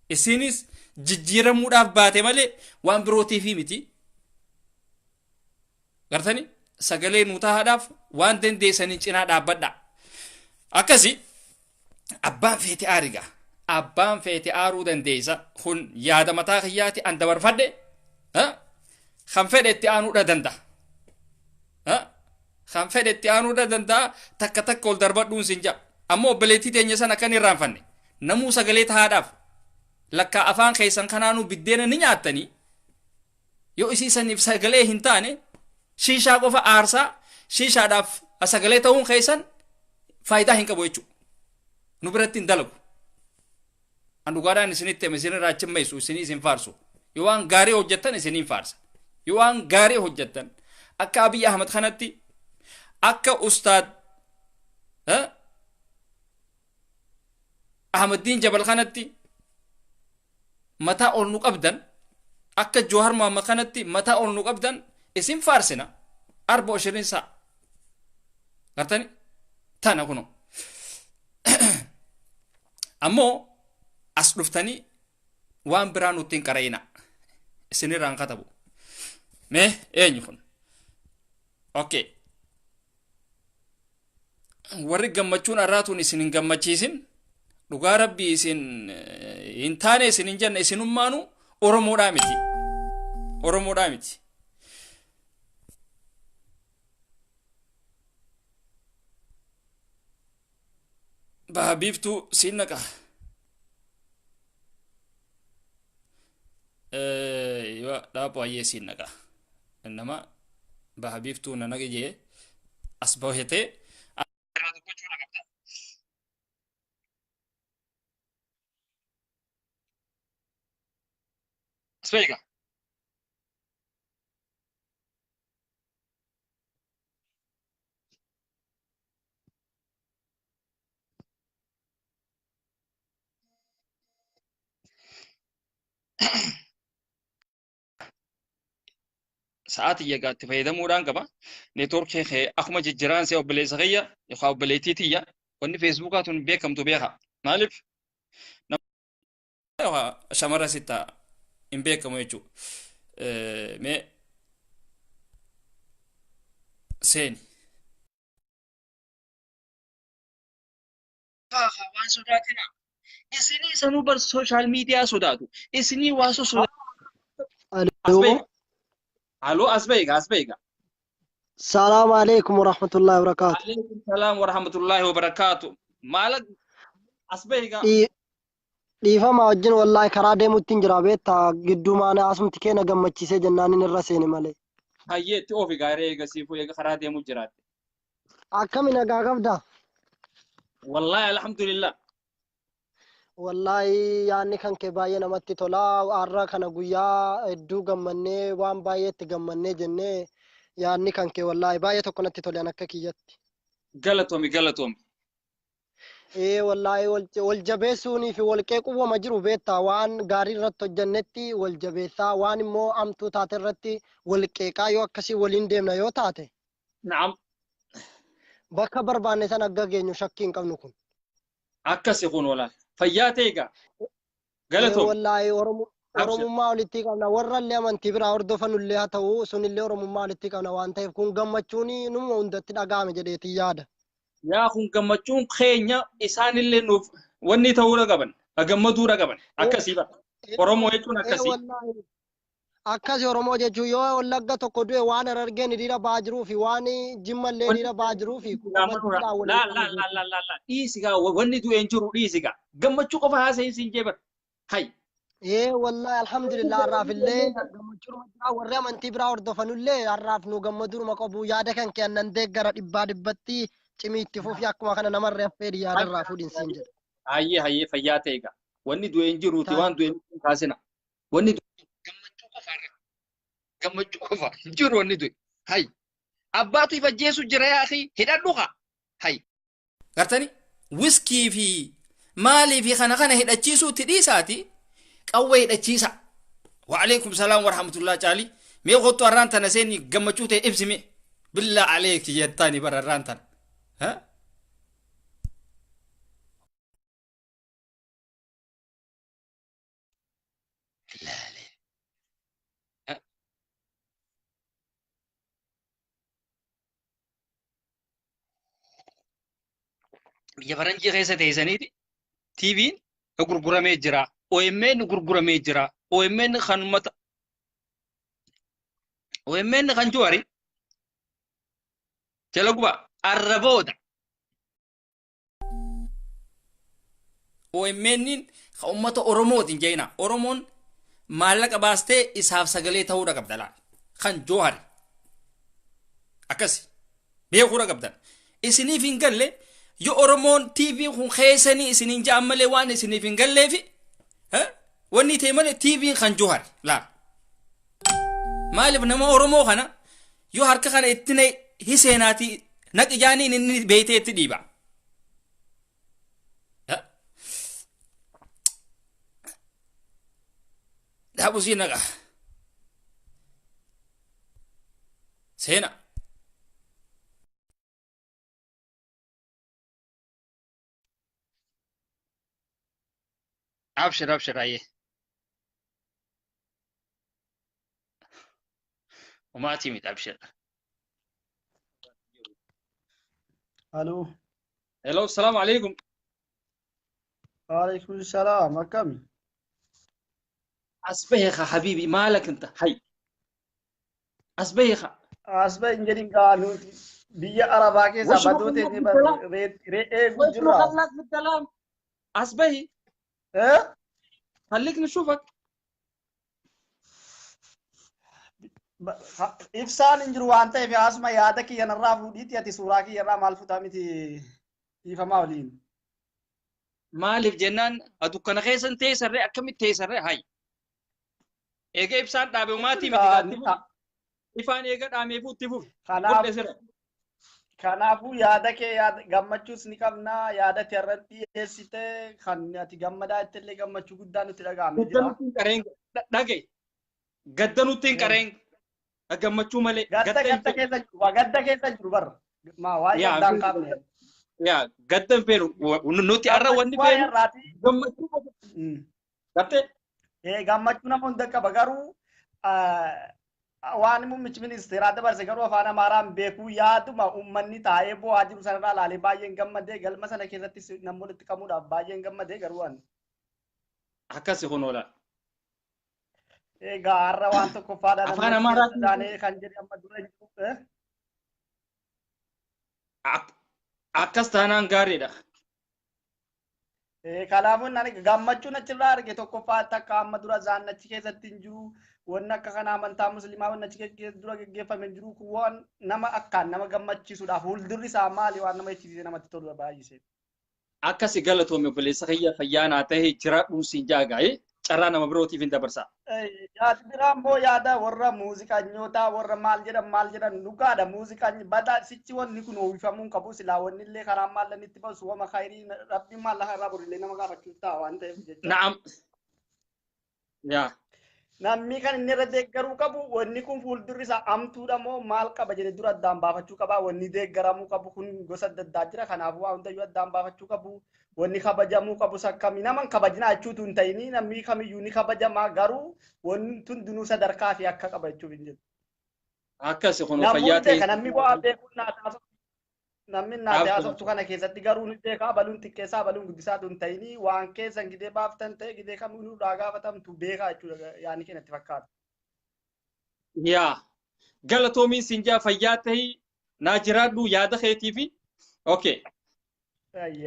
Isinis jijjiiramuudhaaf baate malee waan birootiifi miti. Gartani, sagalee nuu tahaadhaaf waan dandeessanii cinaa dhaabbadha. Akkasi abbaan feete aariga, abbaan feete aaruu dandeessa. Kun yaada mataa kiyyaati an dabarfadhe. Kan fedhe itti aanuudha danda'a, kan fedhe itti aanuudha danda'a. Takka takka ol darbadhuun sin ja'a. Ammoo obboleettii teenya sana akkan irraanfanne, namuu sagalee tahaadhaaf. Lakkaa afaan keessan kanaanuu biddeena ni nyaattanii, yoo isii saniif sagalee hin taane, shiishaa qofa aarsaa, shiishaadhaaf sagalee ta'uun keessan faayidaa hin qabu jechuudha. Nu biratti hin dalagu. An dhugaadhaan isinitti hima, isin irraa achimmeessu, isinii isin faarsu. Yoo waan gaarii hojjettan isiniin faarsa. Yoo waan gaarii hojjettan, akka Abiy Ahmad kanatti, akka Ustaad Ahmaddiin Jabal kanatti mataa ol nu qabdan, akka Joohar Muhammad kanatti mataa ol nu qabdan, isin faarsina. Arba oshirin sa'a. Gartani? Tana kuno. Ammoo as dhuftanii waan biraa nutti hin qara'ina. Isinirraan katabu. Mee eenyu kun? Okay. Warri gammachuun arraatuun isin hin gammachiisin, dhugaa rabbii isin hin taane isin hin jenne, isinummaanu Oromoodhaa miti. Oromoodhaa miti. Baha biiftuu siin naqa. Yoo dhaaphu ayyee siin naqa. Nama baha biiftuu na naqi jee as bahetee. Irraa dubbachuu na qabda. As beeka. Sa'aatii yagaatti fayyadamuudhaan qaba. Neetwoorkii kee akkuma jijjiiraan see obboleessa kiyya yookaan obboleettii tiyya, wanni feesbuukaa tun beekamtu beeka. Maaliif shamarra sitta hin beekamu jechuudha. Mee seeni. Waan sodaatina. Isinii sanuu bar social media sodaatu. Isinii waa sodaatu. Aloo. Aloo, as beeka, as beeka. Salaamu alaikum warahmatullahi wabarakatuh. Alaikum salaam warahmatullahi wabarakatuh. Maala as beeka. Dhiifama wajjin, wallaahi karaa deemutti hin jira beektaa, gidduumaan asumti keena gammachiisee jennaan inni irra seene malee. Hayyee, itti oofi gaaree eega siifuu eega karaa deemu jiraatte. Akkami, nagaa qabdaa? Wallaahi alhamdulillah. Wallaahi yaadni kan kee baay'ee namatti tola. Har'a kana guyyaa hedduu gammannee, waan baay'eetti gammannee jennee. Yaadni kan kee wallaahi baay'ee tokko natti tole an akka kiyyatti. Galatoomi, galatoomi. Ee wallaahi, wal jabeessuunii fi wal qeequun wama jiru beektaa. Waan gaarii irratti hojjennetti wal jabeessaa, waan immoo amtuu taate irratti wal qeeqaa, yoo akkasii waliin deemna yoo taate bakka barbaanne sana akka geenyu shakkii hin qabnu kun. Akkasi kun walaal. Fayyaa ta'e egaa. Ee Galatoomi. wallaahi, Abshir. Oromummaa walitti qabna. Warra illee amantii biraa hordofanullee haa ta'u, sunillee Oromummaa walitti qabna waan ta'eef, kun gammachuun numa hundatti dhaga'ame jedheetii yaada. Yaa, kun gammachuun keenya isaanillee nuuf wanni ta'uudha qaban. Gammaduudha qaban. Akkasii bara. Oromoo jechuun akkasii. Wallaahi. Akkasi Oromoo jechuun yoo Wallagga tokko du'e, waan Harargeen hiriira ba'aa jiruu fi waan Jimmallee hiriira ba'aa jiruu fi kun gammachuudhaan waliin Laa laa laa laa laa laa, dhiisi gaa, wanni du'e hin jiru, dhiisi gaa. Gammachuu qofa haasa'in siin jee bara. Hay. Ee wallaahi, alhamdulillah, har'aaf illee gammachuun jira. Warri amantii biraa hordofanullee har'aaf nu gammaduuma qabu. Yaada kan kee annan deeggara dhibbaa dhibbatti. Cimii itti fufi, akkuma kana namarree affeeri, yaada irraa fuudhin siin jedha. Hayyee hayyee, fayyaa ta'e egaa. Wanni du'e hin jiruuti, waan du'e hin kaasina. Wanni du'e gammachuu qofa irra. Gammachuu qofa hin jiru wanni du'e. Hay. Abbaatu if ajjeesu jira, yaa akhi, hidhadhu kaa. Hay. Gartani wiskii fi maalii fi kana kana hidhachiisuutti dhiisaati, qawwee hidhachiisa. Wa'aleekum salaam warahmatullah. Caalii, mee kottu, har'aan tana seeni, gammachuu ta'e ibsime. Billaa aleeki jettaani bara har'aan tana. Ha? Laale. Ha? Biyya faranjii keessa teessaniiti TV'n gurguramee jira. OMN gurguramee jira. OMN kan uummata, OMN kan Juwari jala guba arrabooda. OMN kan uummata Oromootiin jeena. Oromoon maallaqa baastee isaaf sagalee ta'uudha qabda laal. Kan Joohari. Akkasi. Beekuudha qabdan. Isiniif hin galle. Yoo Oromoon TV kun keessanii isiniin ja'an malee, waan isiniif hin galleefi wanni ta'e malee, TV kan Joohari laal. Maaliif nama Oromoo kana yoo harka kana itti hiseenaati naqi jaaniin, inni beeytee itti dhiiba. Dhaabusii naqa. Seena. Abshir, abshir, ayyee. Umaatii miti, abshir. Aloo. Hello, salaamu alaikum. Waalaikum salaam. Akkami? Asbaheeka habiibi, maalak inta hay. Asbaheeka. Asba hin jedhin gaa, nuti biyya Arabaa keessaa Washuma badoo khallak teenyee بالسلام. re'ee eeguu وشنو jirra. خلاك بالسلام؟ أصبحي. Eh? خليك نشوفك. Ibsaan hin jiru waan ta'eef, asuma yaada kiyya narraa fuudhiitti, ati suuraa kiyya irraa maal futaa miti, dhiifamaa waliin. Maaliif jennaan, dukkana keessan teessarree, akkamitti teessarree? Hay. Eega ibsaan dhaabe umaatii miti gaatti fufi. Ifaan eega dhaameefuu itti fufi. Kanaaf Fudhe sirra. Kanaafuu yaada kee, yaada gammachuus ni qabna, yaada ati irratti dhiyeessite kan ati gammadaa itti illee gammachuu guddaa nutti dhaga'amee Gadda jira. nutti hin qareen, dhagaye. Gadda nutti hin qareen. Gammachuu malee. Gadda Gadda hin gadda feenu. keessa jiru, waa gadda keessa jiru bara. Maa waa'ee Yaa gaddaa hin qabne. Yaa, gadda hin feenu. Nuti har'a wanni Waa'ee feenu irraati. gammachuu qofa. Gartee? Ee, gammachuu nama hunda qaba, garuu waan muummichi ministeeraa dabarse garuu afaan Amaaraan beekuu, yaaduma uummanni taa'ee bo'aa jiru sanarraa ilaalee baay'een gammadee, galma sana keessatti namni walitti qabuudhaaf baay'een gammadee garuu ani. Akkasi kun oola. Egaa har'a waan tokkoffaadha Afaan namni Amaaraatiin taanee kan jedhe amma dura hin jiru. Akkas taanaan gaariidha. Kanaafuu ani gammachuun achirraa arge tokkoffaa takka amma dura zaannachi keessatti hin jiru. Wanni akka kana amantaa musliimaa wanni achi keessa dura geggeeffame hin jiru. Kun waan nama akkaan nama gammachiisuudhaaf, fuuldurri isaa maali, waan nama jechisiise, namatti toludha baay'isee. Akkasi, galatoome obboleessa kiyya, fayyaa naa ta'e, jiraadhuun siin jaagaa'e. Carraa nama birootiif hin dabarsa. Yaadi biraa immoo yaada warra muuziqanyootaa warra maal jedhan maal jedhan dhugaadha. Muuziqaan badaa sichi wanni kun uwwifamuu hin qabu, silaa wanni illee karaa maallan itti baasu wama khayrii rabbiin maallaqa irraa borillee nama gaafachuuf ta'a waan ta'eef jecha. Na'am. Yaa. Namni kan inni irra deeggaruu qabu wanni kun fuuldurri isaa amtuudha moo maal qaba jedhe dura addaan baafachuu qaba. Wanni deeggaramuu qabu kun gosa adda addaa jira. Kanaafuu waa hundayyuu addaan baafachuu qabu. Wanni kabajamuu qabus akkamii nama hin kabajinaa jechuutu hin ta'inii, namni kamiyyuu ni kabajamaa, garuu wanni hundinuu sadarkaa fi akka qaba jechuuf hin jiru. Akkasi kun Namni fayyaa beeka ta'e. Namni bu'aa beekuun naa taasisu. Namni naa haasoftu kana keessatti garuu ni beekaa, baluun xiqqeessaa baluun guddisaatu hin ta'inii, waan keessan gidee baaftan ta'e gidee kamuu nurraa gaafatamtu beekaa jechuudha yaani keenyatti fakkaata. Yaa. Galatoomiin siin jaa, fayyaa ta'ii, naa jiraadhu yaada keetii fi okay.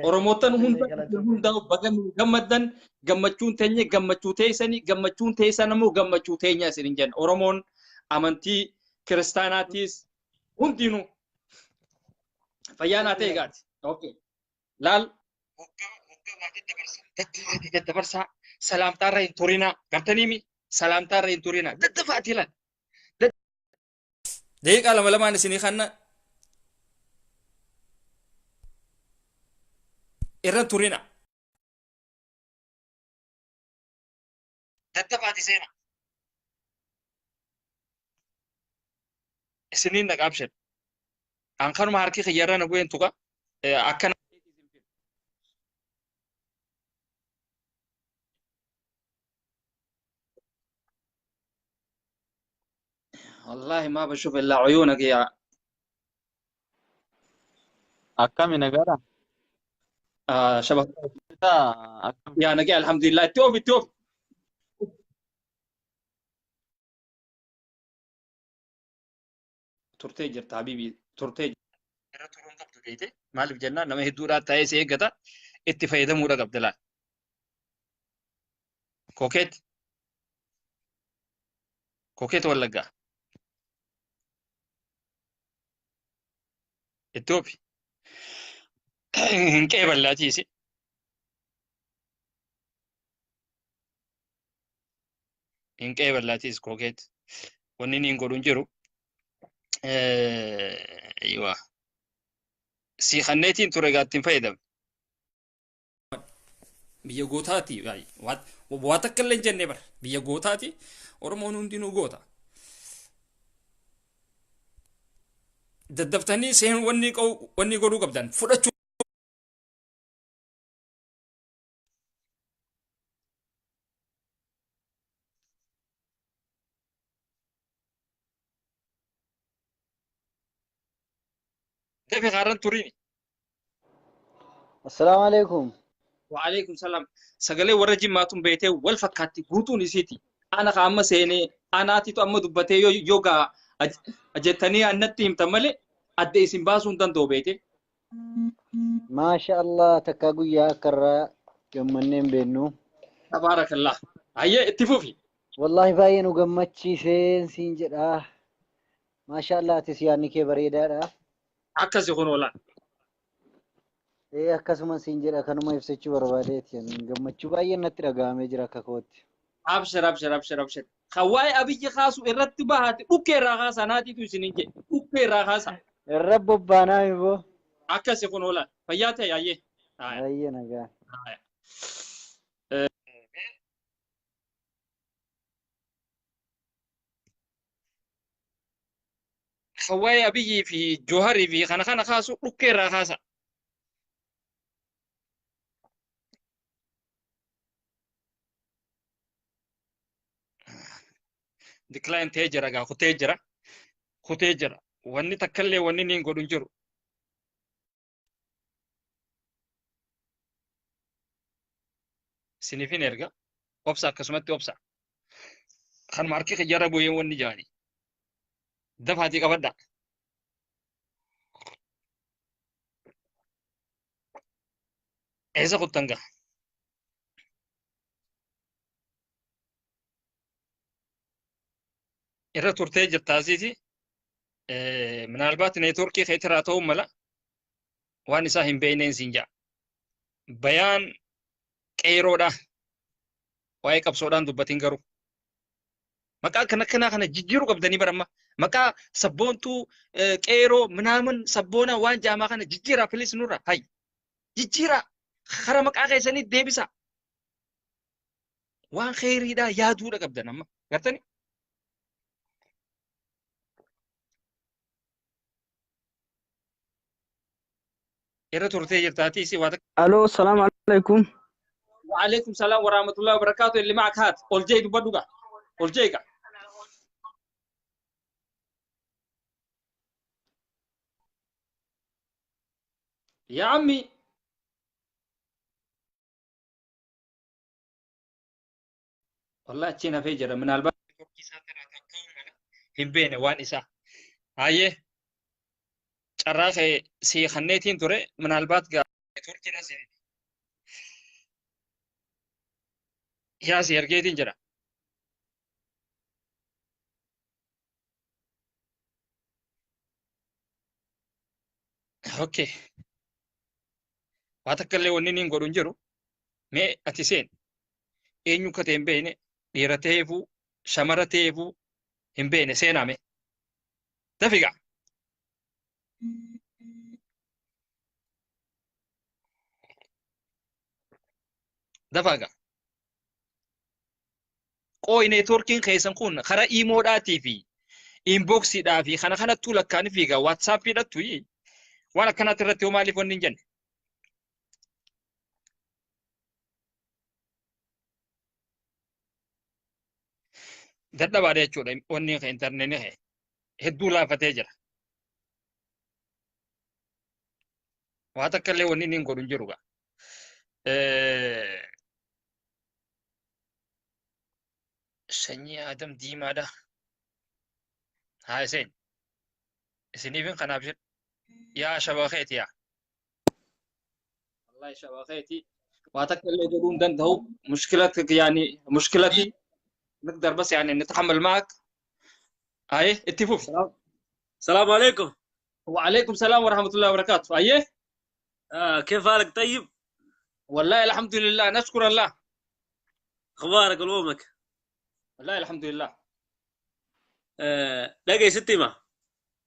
Oromootan hunda hunda baga nu gammaddan. Gammachuun teenya gammachuu teessanii, gammachuun teessan ammoo gammachuu teenya isin hin jenna. Oromoon amantii kiristaanaatiis hundinuu fayyaa naa ta'e gaati. Okay. Laal. Hoggaa daddabarsaa, salaamtaarra hin turinaa, gartaniimi, salaamtaarra hin turinaa, daddafaati laal. Daqiiqaa lama lamaan isinii kanna, irra hin turina. Daddafaati seena. Isiniin dhaqa, abshir. An kanuma harki kiyyarra na bu'een tuqa. Akkana. والله ما بشوف الا عيونك يا Akkami, nagaadha? آه شبه Akkam? يا نجي، الحمد لله، التوب التوب. Turtee jirta habiibi, turtee irra turuun qabdu beeyte. Maaliif jennaan, nama hedduudhaa taa'ee si eeggata, itti fayyadamuudha qabda. Laal, kokeet kokeet Wallaggaa ittoofi hin qeeballaatiisi. Hin qeeballaatiis kokeet wanni inni hin godhu hin jiru. Aywa, si kanneetiin ture gaa ittiin fayyadame. Biyya gootaati, waa takka illee hin jenne bar, biyya gootaati, Oromoon hundinuu goota. Daddaftanii seen wanni wanni godhuu qabdan fudhachuu. Dafi kaarran turiini. Assalaamu alaikum. Wa'alaikum salaam. Sagalee warra jimmaatuun beetee wal fakkaatti guutuun isiiti. Ana ka amma seenee anaatitu amma dubbatee yoo yoo gaa jettanii annatti himtan malee adda isin baasuu hin danda'u beete. Maasha Allah, takka guyyaa akkarraa gammannee hin beeknu. Tabaarakallah. Hayyee, itti fufi. Wallahi baay'ee nu gammachiiseen siin jedha. Maasha Allah, atis yaadni kee bareedaadha. Akkasi kun oolan. Ee, akkasuma siin jedha, kanuma ibsachuu barbaadeeti. Gammachuu baay'een natti dhaga'amee jira akka kootti. Abshir, abshir, abshir, abshir. Kan waa'ee Abiyyi kaasu irratti bahaate dhukkee irraa kaasa, naatiitu isiniin jedhe, dhukkee irraa kaasa. Irra bobbaanaa immoo. Akkasi kun oolan. Fayyaa ta'e, hayyee. Haaya. Baay'ee nagaa. Haaya. Kan waa'ee Abiyyii fi Jooharii fi kana kana kaasu dhukkee irraa kaasa. Decline ta'ee jira gaa, kutee jira. Kutee jira. Wanni takkallee wanni inni hin godhu hin jiru. Isiniif hin erga. Obsa, akkasumatti obsa. Kanuma harki kiyyarra bu'ee wanni jaani. Dafaatii qabadha. Eessa kuttan gaa? Irra turtee jirta asiiti. Minaalbaat neetworkii keetirraa ta'uu mala, waan isaa hin beekneen siin ja'a. Bayaan qeeroodha. Waa'ee qabsoodhaan dubbatiin garuu. Maqaa kana kana kana jijjiiruu qabdanii baramma. Maqaa sabboontuu qeeroo minaamin sabboona waan jaamaa kana jijjiiraa filis nurra. Hay. Jijjiiraa. Kara maqaa keessanii deebisa. Waan kheyriidhaa yaaduudha qabdan amma. Gartanii? Irra turtee jirtaatii isii waa takka. الو السلام عليكم. وعليكم السلام ورحمة الله وبركاته. اللي معك هات أولجي دبدوغا أولجيغا. يا عمي والله تشينا فيجر من الباب hin beene waan isaa. Hayyee carraa kee si kanneetiin ture minaalbaat gaa turkiidha si yaa si ergeetiin jira. Okay. Waa takka illee wanni inni godhu hin jiru. Mee ati seen eenyu akka ta'e hin beekne dhiira ta'eefuu shamara ta'eefuu hin beekne seenaa mee. Dafiga. Dafaga. Qooyi neetwoorkiin keessan kun karaa iimoodhaatii fi inboksiidhaa fi kana kanattuu lakkaa'anii fiiga waatsaappiidhattu waan akkanaatti irratti hoo maaliif wanni hin jenne. Dadhabaadha jechuudha wanni intarneetni hedduu laafatee jira. Waa takka illee wanni inni hin godhu hin jiru gaa. Sanyii Adam diimaadha. Haa iseen. Isiniifin kanaaf jedhu. Yaa shabakeeti yaa. Wallahi shabakeeti. Waa takka illee godhuu hin danda'u. Mushkilatik yaani mushkilati. نقدر بس يعني نتحمل معك. اي اتفوف. السلام عليكم. وعليكم السلام ورحمة الله وبركاته. ايه كيف حالك؟ طيب والله الحمد لله نشكر الله. اخبارك ولومك؟ والله الحمد لله. dhagee sitti hima.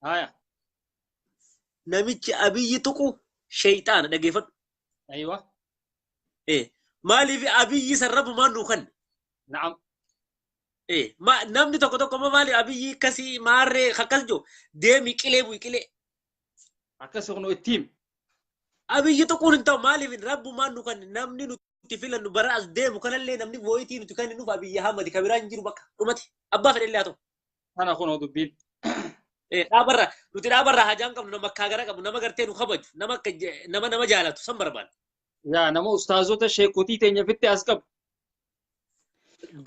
هايا Namichi Abiyyi tuqu shayxaana dhageeffadhu. ايوه Maaliif Abiyyi sarrabumaan nuu kanne? نعم. Namni tokko tokko immoo maali Abiyyi akkasii maarree akkas jiru deemi qilee bu'i qilee. Akkas kun ittiin. Abiyyi tuquun hin ta'u maaliif rabbumaan nu kanne namni nuti filannu bara as deemu kanallee namni boo'itii nuti kan nuuf Abiyyi Ahmad kan biraan hin jiru bakka dhumati abbaa fedhellee haa ta'u. Kana kun dubbiin. Dhaabarra nuti dhaabarra hajaan qabnu nama akkaa gara qabnu nama gartee nu kabaju nama akka nama nama jaalatu san barbaanna. Yaa nama ustaazota sheekotii teenya fitti as qabu.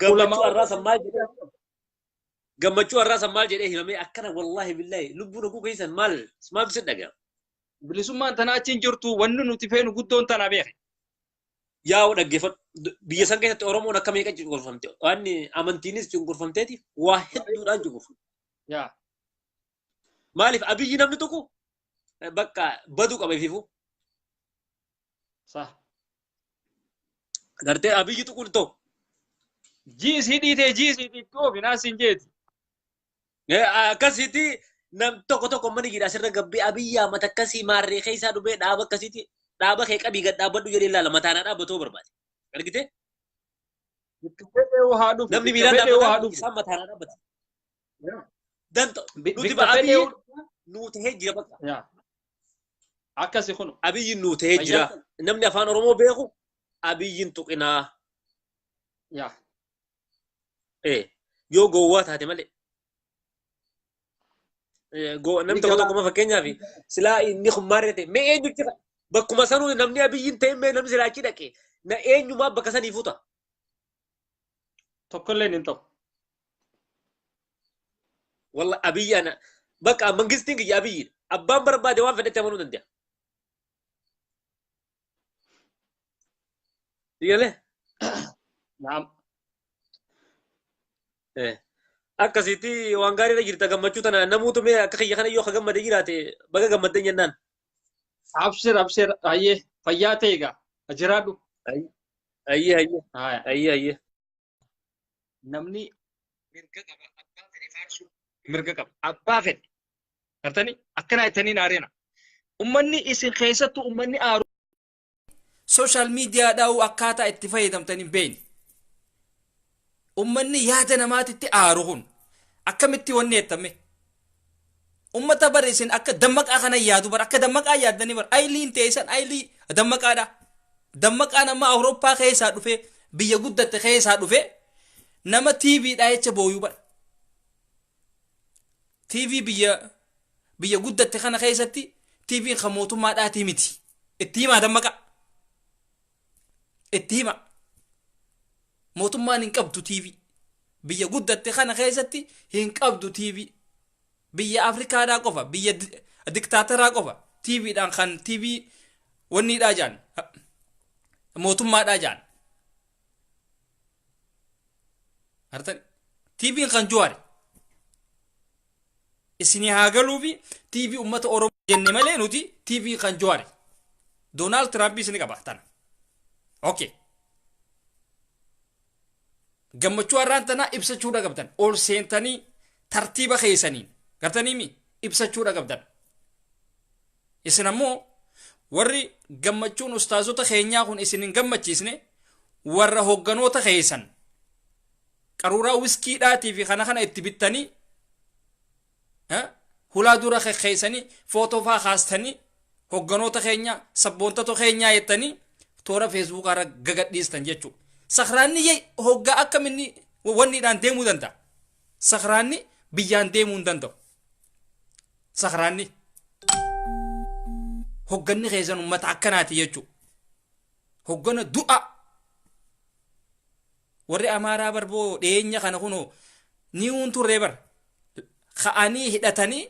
Gammachuu har'aa san maal jedhee gammachuu har'aa san maal jedhee himamee akkana wallaahi billaahi lubbuun oguu keessan maal maal isin dhaga'ama. Bilisummaan tanaa achi hin jirtu wanni nuti feenu guddoon tanaa beeke. Yaa'u dhaggeeffadhu biyya san keessatti Oromoon akka meeqa cunqurfamte waan amantiinis cunqurfamteeti waa hedduudhaan cunqurfamte. Yaa. Maaliif Abiyyi namni tokko bakka baduu qaba ifiifuu. Sah. Gartee Abiyyi tuquun ta'u. Jiisii dhiitee jiisii dhiittoo finaas hin jeeti. Akkasitti nam tokko tokko mana jira asirra gabbee Abiyyi mata akkasii maarree keessaa dhufee dhaaba akkasitti dhaaba kee qabii gad dhaabbadhu jedhee ilaala mataanaa dhaabbatoo barbaade. Argitee? Haa dhufu. Namni miilaan dhaabbatan isaan mataanaa dhaabbata. Danta nuti Abiyyi nuu tahee jira bakka. Akkasi kun. Abiyyi nuu tahee jira. Namni afaan Oromoo beeku Abiyyiin tuqinaa. Yaa. Yoo gowwaa taate malee. Namni tokko tokko fakkeenyaaf silaa inni kun maarree ta'e mee eenyu jira bakkuma sanuu namni Abiyyiin ta'e mee namni silaa achi dhaqe na eenyumaa bakka sanii fuuta. Tokkollee hin ta'u. Walla Abiyyi ana bakka mangistiin kiyya Abiyyi abbaan barbaade waan fedhetti amanuu danda'a. Dhigalee? Naam. Akkasitti waan gaariirra jirta gammachuu tana namuutu mee akka kiyya kana yoo ka gammade jiraate baga gammaddan jennaan. Abshir abshir ayyee fayyaa ta'e egaa jiraadhu. Ayyee ayyee ayyee ayyee. Namni mirga qaba abbaa fedhe faarsuu mirga qaba abbaa fedhe. Gartanii akkana jettanii aarina. Ummanni isin keessattuu ummanni aaru. Social media dhaa'uu akkaataa itti fayyadamtan hin beekne. Ummanni yaada namaatitti aaru kun akkamitti wanni jettame. Ummata bar isin akka dammaqaa kana yaadu bar akka dammaqaa yaaddanii bar ayiliin teessan ayilii dammaqaadha. Dammaqaan amma Awurooppaa keessaa dhufee biyya guddatte keessaa dhufee nama TVdhaa jecha booyuu bar. TV biyya guddatte kana keessatti TVn kan mootummaadhaatii miti. Itti himaa dammaqa. Itti hima. Mootummaan hin qabdu TV. Biyya guddatte kana keessatti hin qabdu TV. Biyya Afrikaadhaa qofa, biyya diktaataraa qofa TVdhaan kan TV wanniidhaa jaan. Mootummaadhaa jaan. Artan TVn kan Jawaari. Isinii haa galuufi TV uummata Oromoo jenne malee nuti TV kan Jawaari. Doonaald Tiraamp isin qaba tana. Okay. Gammachuu har'aan tanaa ibsachuudha qabdan. Ol seentanii tartiiba keessaniin gartanii mi ibsachuudha qabdan. Isin ammoo warri gammachuun ustaazota keenyaa kun isin hin gammachiisne warra hogganoota keessan qaruuraa wiskiidhaatii fi kana kana itti bittanii hulaa dura kekeessanii footoo faa kaastanii hogganoota keenya sabboontota keenyaa jettanii toora feesbuukaa irra gagadhiistan jechuudha. Sakraanni hoggaa akkaminni wanniidhaan deemuu danda'a. Sakraanni biyyaan deemuu hin danda'u. Sakraanni hogganni keessan uummata akkanaati jechuudha. Hoggana du'a warri Amaaraa barboo dhiyeenya kana kunoo ni turree bar ka'anii hidhatanii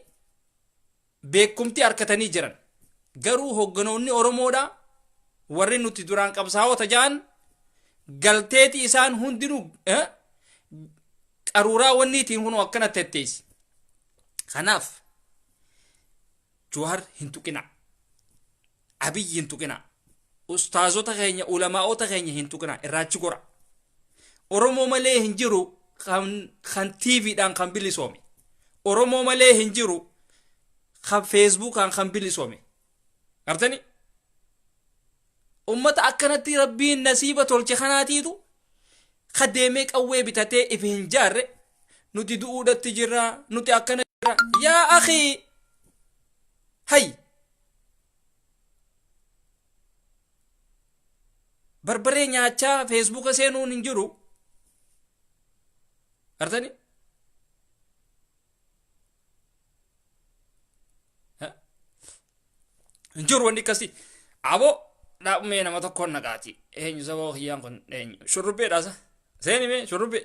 beekumtii harkatanii jiran. Garuu hogganoonni Oromoodha warri nuti duraan qabsaa'ota ja'an galteeti isaan hundinuu qaruuraa wanniitiin kunoo akkana tetteessi. Kanaaf Jawaar hin tuqina. Abiyyi hin tuqina. Ustaazota keenya ulamaa'ota keenya hin tuqina irraachi gora. Oromoo malee hin jiru kan TVdhaan kan bilisoome. Oromoo malee hin jiru kan Feesbuukaan kan bilisoome. Gartani? Ummata akkanatti rabbiin nasiiba tolche kanaatiitu ka deemee qawwee bitatee if hin jaarre nuti du'uudhatti jirra nuti akkana jirra yaa akii hay barbaree nyaachaa feesbuuka seenuun hin jiru. Gartani? Hin jiru wanni akkasii. Aboo dhaabumee nama tokkoon naqaati. Eenyu sababa kiyyaan kun eenyu? Shurrubbeedha sa. Seeni mee shurrubbee.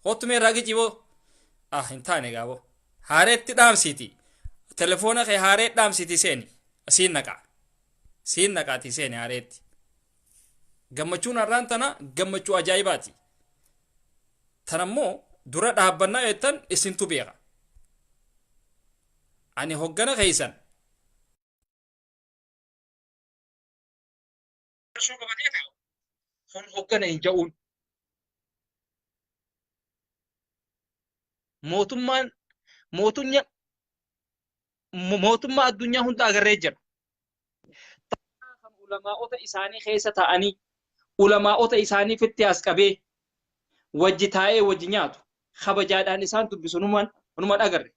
Kottu mee irraa gici boo. Ah hin taane gaaboo. Haareetti dhaamsiiti. Telefoona kee haaree dhaamsiiti seeni. Siin naqaa. Siin naqaati seeni haareetti. Gammachuun har'aan tana gammachuu ajaa'ibaati. Tanammoo dura dhaabbannaa jettan isintu beeka. Ani hoggana keessan. Qabatee taa'u. Kun hoggana hin ja'uun. Mootummaan mootummaa mootummaa addunyaa hunda agarree jira. Kan ulamaa'ota isaanii keessa taa'anii ulamaa'ota isaanii fitti as qabee wajji taa'ee wajji nyaatu kabajaadhaan isaan dubbisu numan agarre.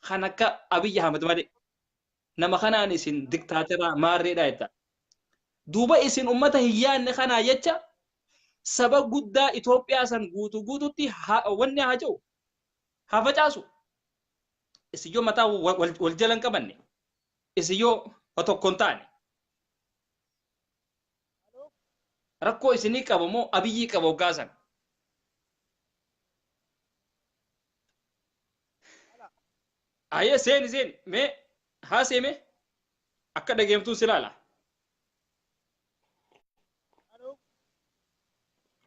Kan akka Abiyyi Ahmad malee. Nama kanaan isin diktaatera maarreedha jetta. Duuba isin ummata hin yaadne kanaa jecha saba guddaa Itoophiyaa san guutuu guututti wanni haa jiru haa facaasu. Isin yoo mataa wal jala hin qabanne isin yoo tokko hin taane rakkoo isinii qaba moo Abiyyii qaba hoggaa san. Ayyee seeni seeni mee haa seeme akka dhageemtuun si ilaala.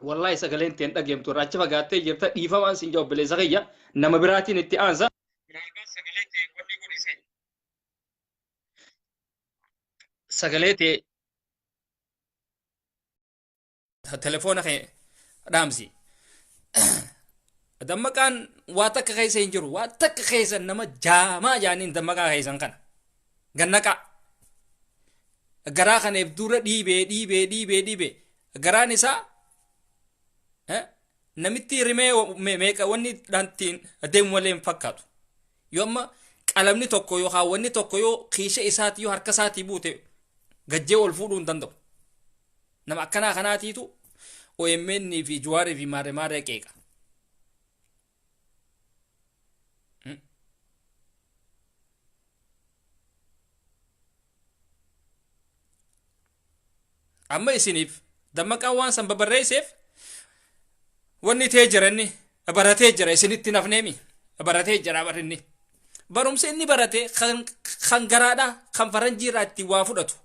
Wallahi sagaleen teen dhageemtu irraa achi fagaattee jirta dhiifamaan siin jaa obboleessa kiyya nama biraatiin itti aansa. Sagalee tee wanni godhi seeni. Sagalee tee telefoona kee dhaamsi. Dammaqaan waa takka keessa hin jiru. Waa takka keessa nama jaamaa jaaniin Dammaqaa keessan kana. Gannaqaa. Garaa kaneef dura dhiibee dhiibee dhiibee dhiibee garaan isaa namitti rimee meeqa wanni ittiin deemu malee hin fakkaatu. Yoo amma qalamni tokko yookaan wanni tokko yoo kiisha isaatii yoo harka isaatii buute gajjee ol fuudhuu hin danda'u. Nama akkanaa kanaatiitu OMN fi Juwaarii fi maaree maaree qeeqa. Amma isiniif Dammaqaan waan san babarreesseef wanni ta'ee jira, inni baratee jira, isinitti nafneemi baratee jira barinni. Barumsa inni barate kan garaadhaa, kan faranjiirraa itti waa fudhatu,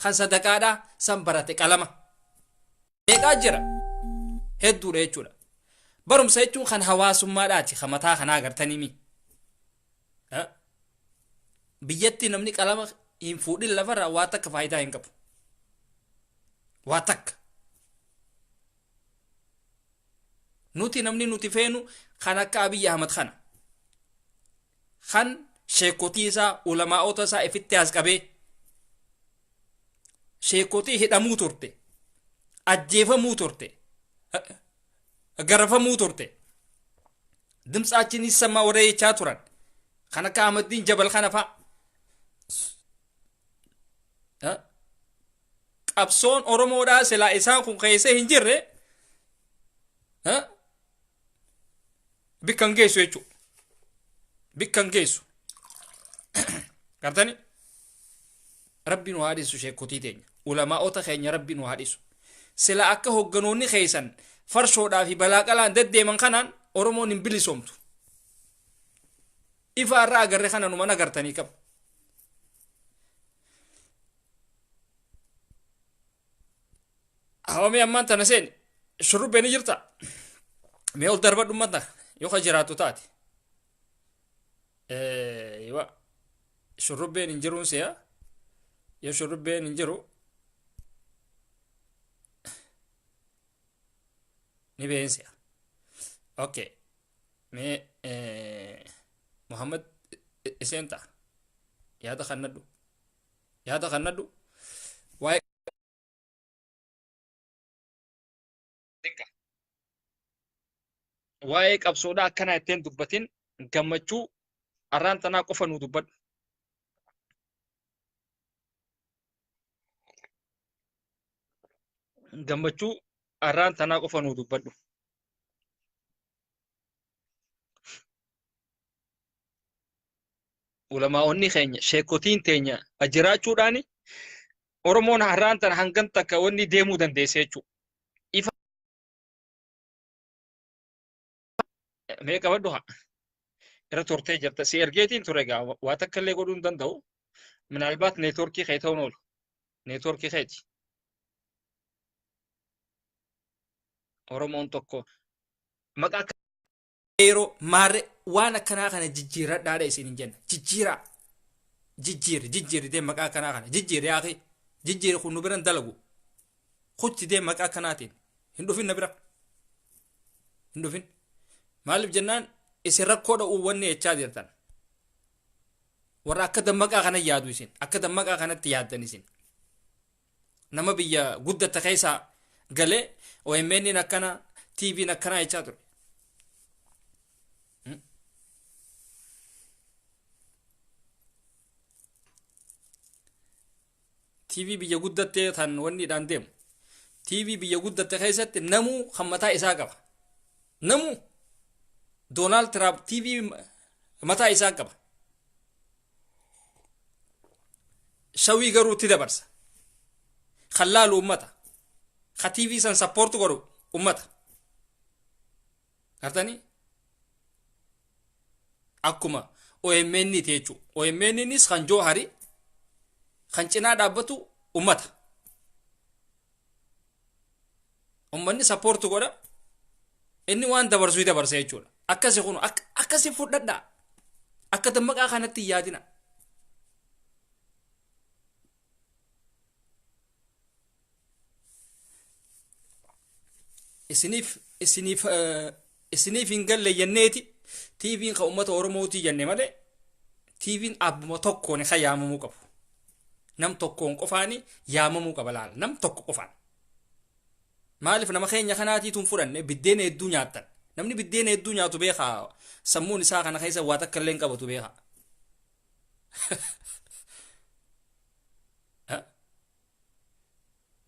kan sadaqaadhaa san barate. Qalama meeqaa jira, hedduudha jechuudha. Barumsa jechuun kan hawaasummaadhaati, kan mataa kanaa agartaniimi. Biyyatti namni qalama hin fuudhin lafarraa waa takka faayidaa hin qabu. Waa takka. Nuti namni nuti feenu kan akka Abiyyi Ahmad kana. Kan sheekotii isaa, ulamaa'ota isaa ifitti as qabee, sheekotii hidhamuu turte, ajjeefamuu turte, garafamuu turte, ድምፃችን ይሰማ ወደ jechaa turan, kan akka Ahmaddiin Jabal kana fa'a. Qabsoon Oromoodhaa silaa isaan kun keessa hin jirre bikka hin geessu jechuudha. Bikka hin geessu. Gartani? Rabbi nu haa dhiisu sheekotii teenya. Ulamaa'ota keenya Rabbi nu haa dhiisu. Sila akka hogganoonni keessan farshoodhaa fi balaaqalaan deddeeman kanaan Oromoon hin bilisoomtu. Ifa irraa agarre kana numan agartanii qaba. Hawamee ammaan tana seeni shurrubbee ni jirta. Mee ol darbadhu ummata yoo ka jiraattu taate. Eewa, shurrubbeen hin jiruun si'a. Yoo shurrubbeen hin jiru ni been si'a. Okay. Mee Muhammad iseen ta'a. Yaada kannadhu. Yaada kannadhu. Waa'ee waa'ee qabsoodhaa akkanaa ittiin dubbatin, gammachuu arraan tanaa qofa nu dubbadhu. Gammachuu arraan tanaa qofa nu dubbadhu. Ulamaa'onni keenya, sheekotiin teenya jiraachuudhaani Oromoon har'aan tana hangan takka wanni deemuu dandeesse jechuudha. Ifa mee qabadhu haa. Irra turtee jirta. Si ergeetiin ture egaa waa takka illee godhuu hin danda'u. Minaalbaat neetworkii kee ta'uun oolu. Neetworkii keeti. Oromoon tokko maqaa yeroo maarree waan akkanaa kana jijjiiradhaadha isin hin jenna. Jijjiiraa. Jijjiiri, jijjiiri deem, maqaa akkanaa kana jijjiiri, yaaqi jijjiiri, kun nu biran dalagu. Kutti deem, maqaa akkanaatiin hin dhufin, na bira hin dhufin. Maaliif jennaan isin rakkoo dha'uu wanni jechaa jirtan. Warra akka Dammaqaa kana yaadu, isin akka Dammaqaa kanatti yaaddan, isin nama biyya guddatte keessaa galee OMN akkana, TV'n akkanaa jechaa ture. TV biyya guddattee tan wanniidhaan deemu. TV biyya guddatte keessatti namuu kan mataa isaa qaba. Namuu Doonaald Tiraamp TV mataa isaa qaba. Shawii garuu itti dabarsa. Kan laalu ummata. Ka TV san support godhu ummata. Gartanii? Akkuma OMN ti jechuudha. OMNnis kan Joohari kan cinaa dhaabbatu ummata. Ummanni support godha. Inni waan dabarsu dabarsa jechuudha. Akkasi kun akkasi fudhadhaa. Akka Dammaqaa kanatti hin yaadina. Isiniif Isiniif hin galle jenneeti TV'n kan uummata Oromootii jenne malee TV'n abbuma tokkoon kan yaamamuu qabu. Nam tokkoon qofaani yaamamuu qaba laala. Nam tokko qofaan. Maaliif nama keenya kanaatiitu hin fudhanne biddeena hedduu nyaattan. Namni biddeena hedduu nyaatu beekaa sammuun isaa kana keessa waa takka illee hin qabatu beekaa.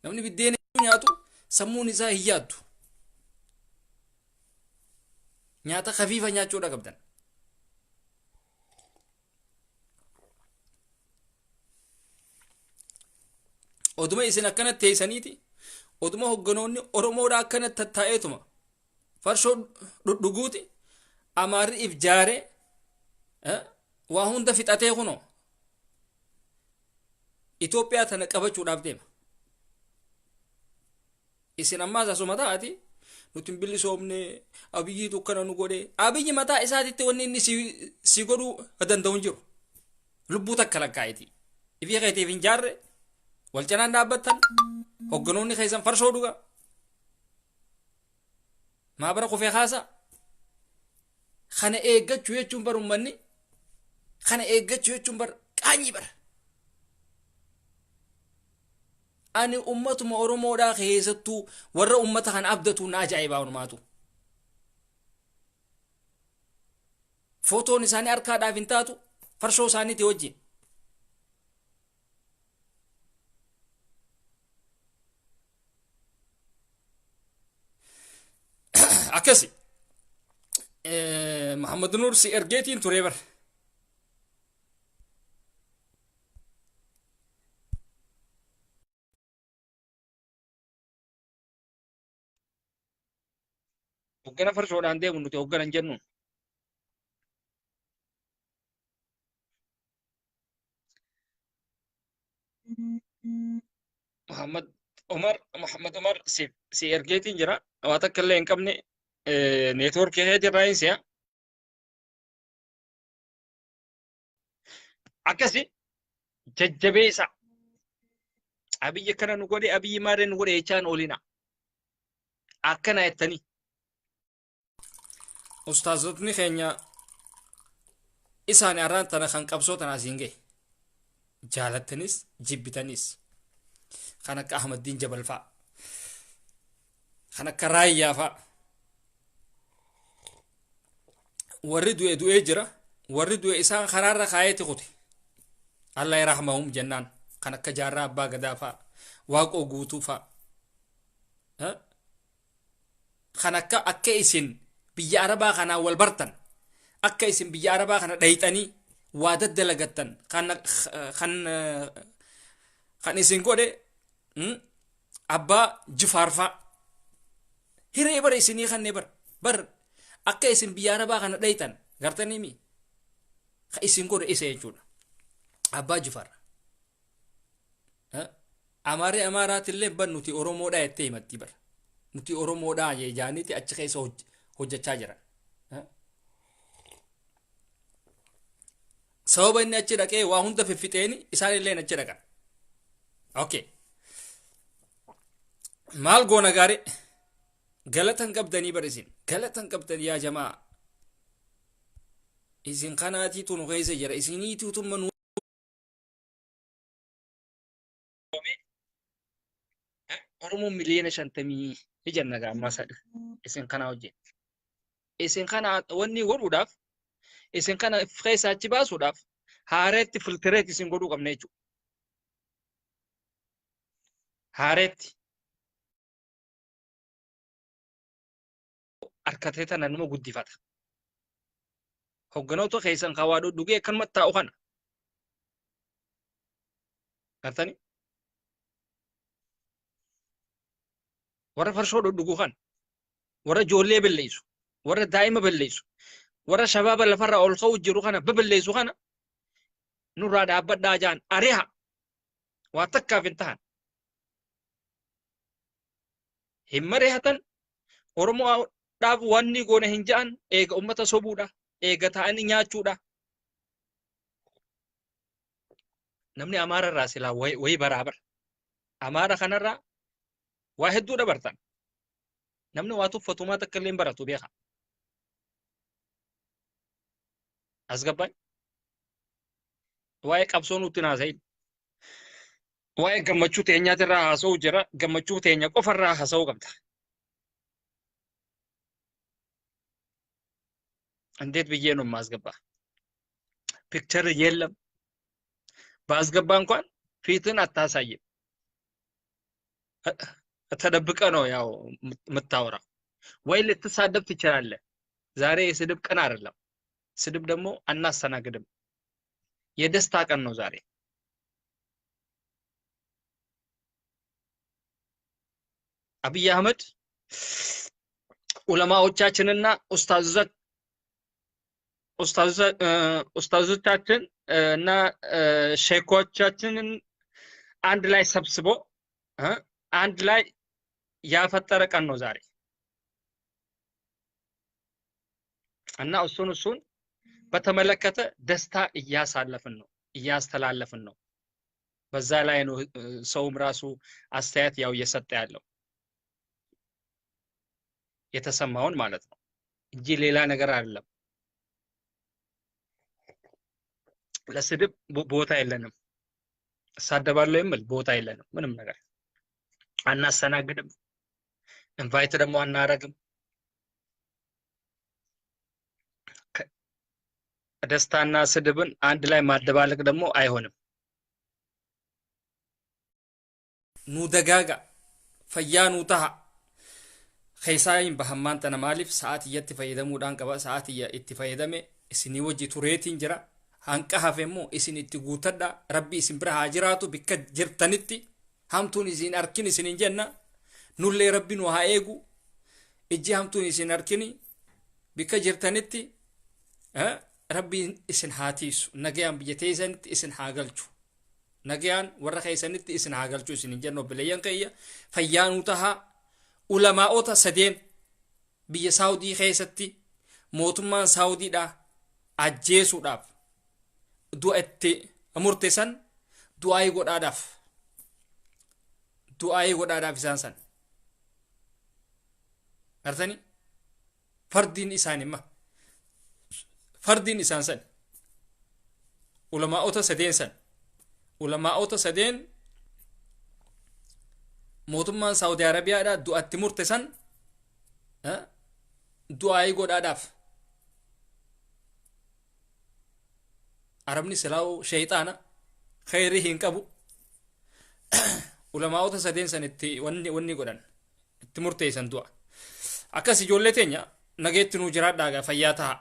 Namni biddeena hedduu nyaatu sammuun isaa hin yaaddu. Nyaata khafiifa nyaachuudha qabdan. Oduma isin akkana teessaniiti oduma hogganoonni Oromoodhaa akkana tattaa'eetuma farshoo dhudhuguuti Amaarri if jaaree waa hunda fixatee kunoo Itoophiyaa tana qabachuudhaaf deema. Isin ammaas asuma taa'ati nuti hin bilisoomne Abiyyiitu akkana nu godhe. Abiyyi mataa isaatitti wanni inni si godhuu danda'u hin jiru. Lubbuu takka lakkaa'iti. Ifii keetiif hin jaarre wal cinaan dhaabbattan hogganoonni keessan farshoo dhuga. Maabara kufee kaasa. Kana eeggachuu jechuun bar uummanni kana eeggachuu jechuun bar qaanyii bara. Ani ummatuma Oromoodhaa keessattuu warra ummata kana abdatu na ajaa'ibaa onumaatu. Footoon isaanii harkaadhaaf hin taatu farshoo isaaniiti wajjin. Akkasi. Muhammad Nuur si ergeetiin turee bara. Hoggana farshoodhaan deemu nuti hoggana hin jennuun. Muhammad Umar Muhammad Umar si si ergeetiin jira. Waa takka illee hin qabne neetwoorkii keetii irraa hin si'a. Akkasi jajjabeessa. Abiyyi akkana nu godhe Abiyyi maarree nu godhe jechaan oolina. Akkana jettanii. Ustaazotni keenya isaan arraan tana kan qabsoo tana asiin gahe. Jaalattanis jibbitanis. Kan akka Ahmaddiin Jabal fa'a. Kan akka Raayyaa fa'a. Warri du'e du'ee jira. Warri du'e isaan karaarra kaayeeti kute. Allah yarahmahum jennaan. Kan akka Jaarraa Abbaa Gadaa fa'a. Waaqoo Guutuu fa'a. Kan akka akka isin biyya Arabaa kanaan wal bartan. Akka isin biyya Arabaa kana dhayxanii waa daddalagattan kan kan kan isin godhe abbaa Jifaar fa'a. Hiree bara isinii kannee bar bar akka isin biyya Arabaa kana dhayxan gartanii mi ka isin godhe isa jechuudha. Abbaa Jifaar. Amaarri Amaaraatillee bar nuti Oromoodhaa jettee himatti bar. Nuti Oromoodhaa jaaniiti achi keessa hojjechaa jiran. Sababa inni achi dhaqee waa hunda fiffixeeni isaan illee achi dhaqan. Okay. Maal goona gaarii? Galatan qabdanii bar isin. Galatan qabdan yaa jamaa. Isin kanaatiitu nu keessa jira. Isiniitu tumma nu Oromoon 50 miliyoona ni jenna gaa ammaa sadha. Isin kana wajjin. Isin kana wanni godhuudhaaf isin kana keessaa achi baasuudhaaf haareetti filtireet isin godhuu qabna jechuudha. Haareetti. Harkatee tana numa guddifata. Hogganoota keessan kan waa dhugee akkanumatti taa'u kana. Gartanii? Warra farshoo dhudhugu kana. Warra ijoollee balleessu. Warra daa'ima balleessu. Warra shabaaba lafarraa ol ka'u jiru kana baballeessu kana nurraa dhaabbadhaa jaan ariha. Waa takkaaf hin tahan. Hin mari'atan Oromoodhaaf wanni goone hin ja'an eega ummata sobuudha. Eega ta'anii nyaachuudha. Namni Amaara irraa silaa wayii baraa bara. Amaara kanarraa waa hedduu dabartan. Namni waa tuffatumaa takka illee hin baratu beeka. Asgabbaay waa'ee qabsoo nutti hin haasa'in. Waa'ee gammachuu teenyaatirraa haasa'uu jira. Gammachuu teenya qofarraa haasa'uu qabda. እንዴት ብዬ ነው የማስገባ? ፒክቸር የለም። ባስገባ እንኳን ፊትን አታሳይም። ተደብቀ ነው ያው የምታወራው። ወይ ልትሳደብ ትችላለህ። ዛሬ የስድብ ቀን አይደለም። ስድብ ደግሞ አናስተናግድም። የደስታ ቀን ነው ዛሬ። አብይ አህመድ ዑለማዎቻችንና ኡስታዞቻችን እና ሼኮቻችንን አንድ ላይ ሰብስቦ አንድ ላይ ያፈጠረ ቀን ነው ዛሬ እና እሱን በተመለከተ ደስታ እያሳለፍን ነው፣ እያስተላለፍን ነው። በዛ ላይ ነው ሰውም ራሱ አስተያየት ያው እየሰጠ ያለው የተሰማውን ማለት ነው እንጂ ሌላ ነገር አይደለም። ለስድብ ቦታ የለንም። እሳደባለሁ የሚል ቦታ የለንም። ምንም ነገር አናስተናግድም። invite ደግሞ አናረግም። ደስታና ስድብን አንድ ላይ ማደባለቅ ደግሞ አይሆንም። Nu dagaaga, fayyaa nu taha. Keessaa hin bahammaan tana maaliif sa'aatiyyatti fayyadamuudhaan qaba. Sa'aatiyya itti fayyadame isinii wajji tureetiin jira. Hanqa hafe immoo isin itti guutadha. Rabbi isin bira haa jiraatu bikka jirtanitti. Hamtuun isin arkin isin hin jenna. Nullee Rabbi nu haa eegu. Ijji hamtuun isin arkini bikka jirtanitti Rabbi isin haa tiisu. Nagayaan biyya teessanitti isin haa galchu. Nagayaan warra keessanitti isin haa galchu isin hin jennu obboleeyyan kiyya. Fayyaa nuu tahaa. Ulamaa'ota sadeen biyya Saawudii keessatti mootummaan Saawudiidhaa ajjeesuudhaaf du'a itti murteessan du'aayii godhaadhaaf du'aayii godhaadhaaf isaan san gartanii fardiin isaan imma fardiin isaan san ulamaa'ota sadeen san ulamaa'ota sadeen mootummaan Saawudi Arabiyaadhaa du'atti murteessan du'aayii godhaadhaaf. Arabni silaa'uu sheeyxaana khayrii hin qabu. Ulamaa'ota sadeen san itti wanni godhan itti murteessan du'a. Akkas ijoollee teenya nageetti nuu jiraadhaa fayyaa ta'a.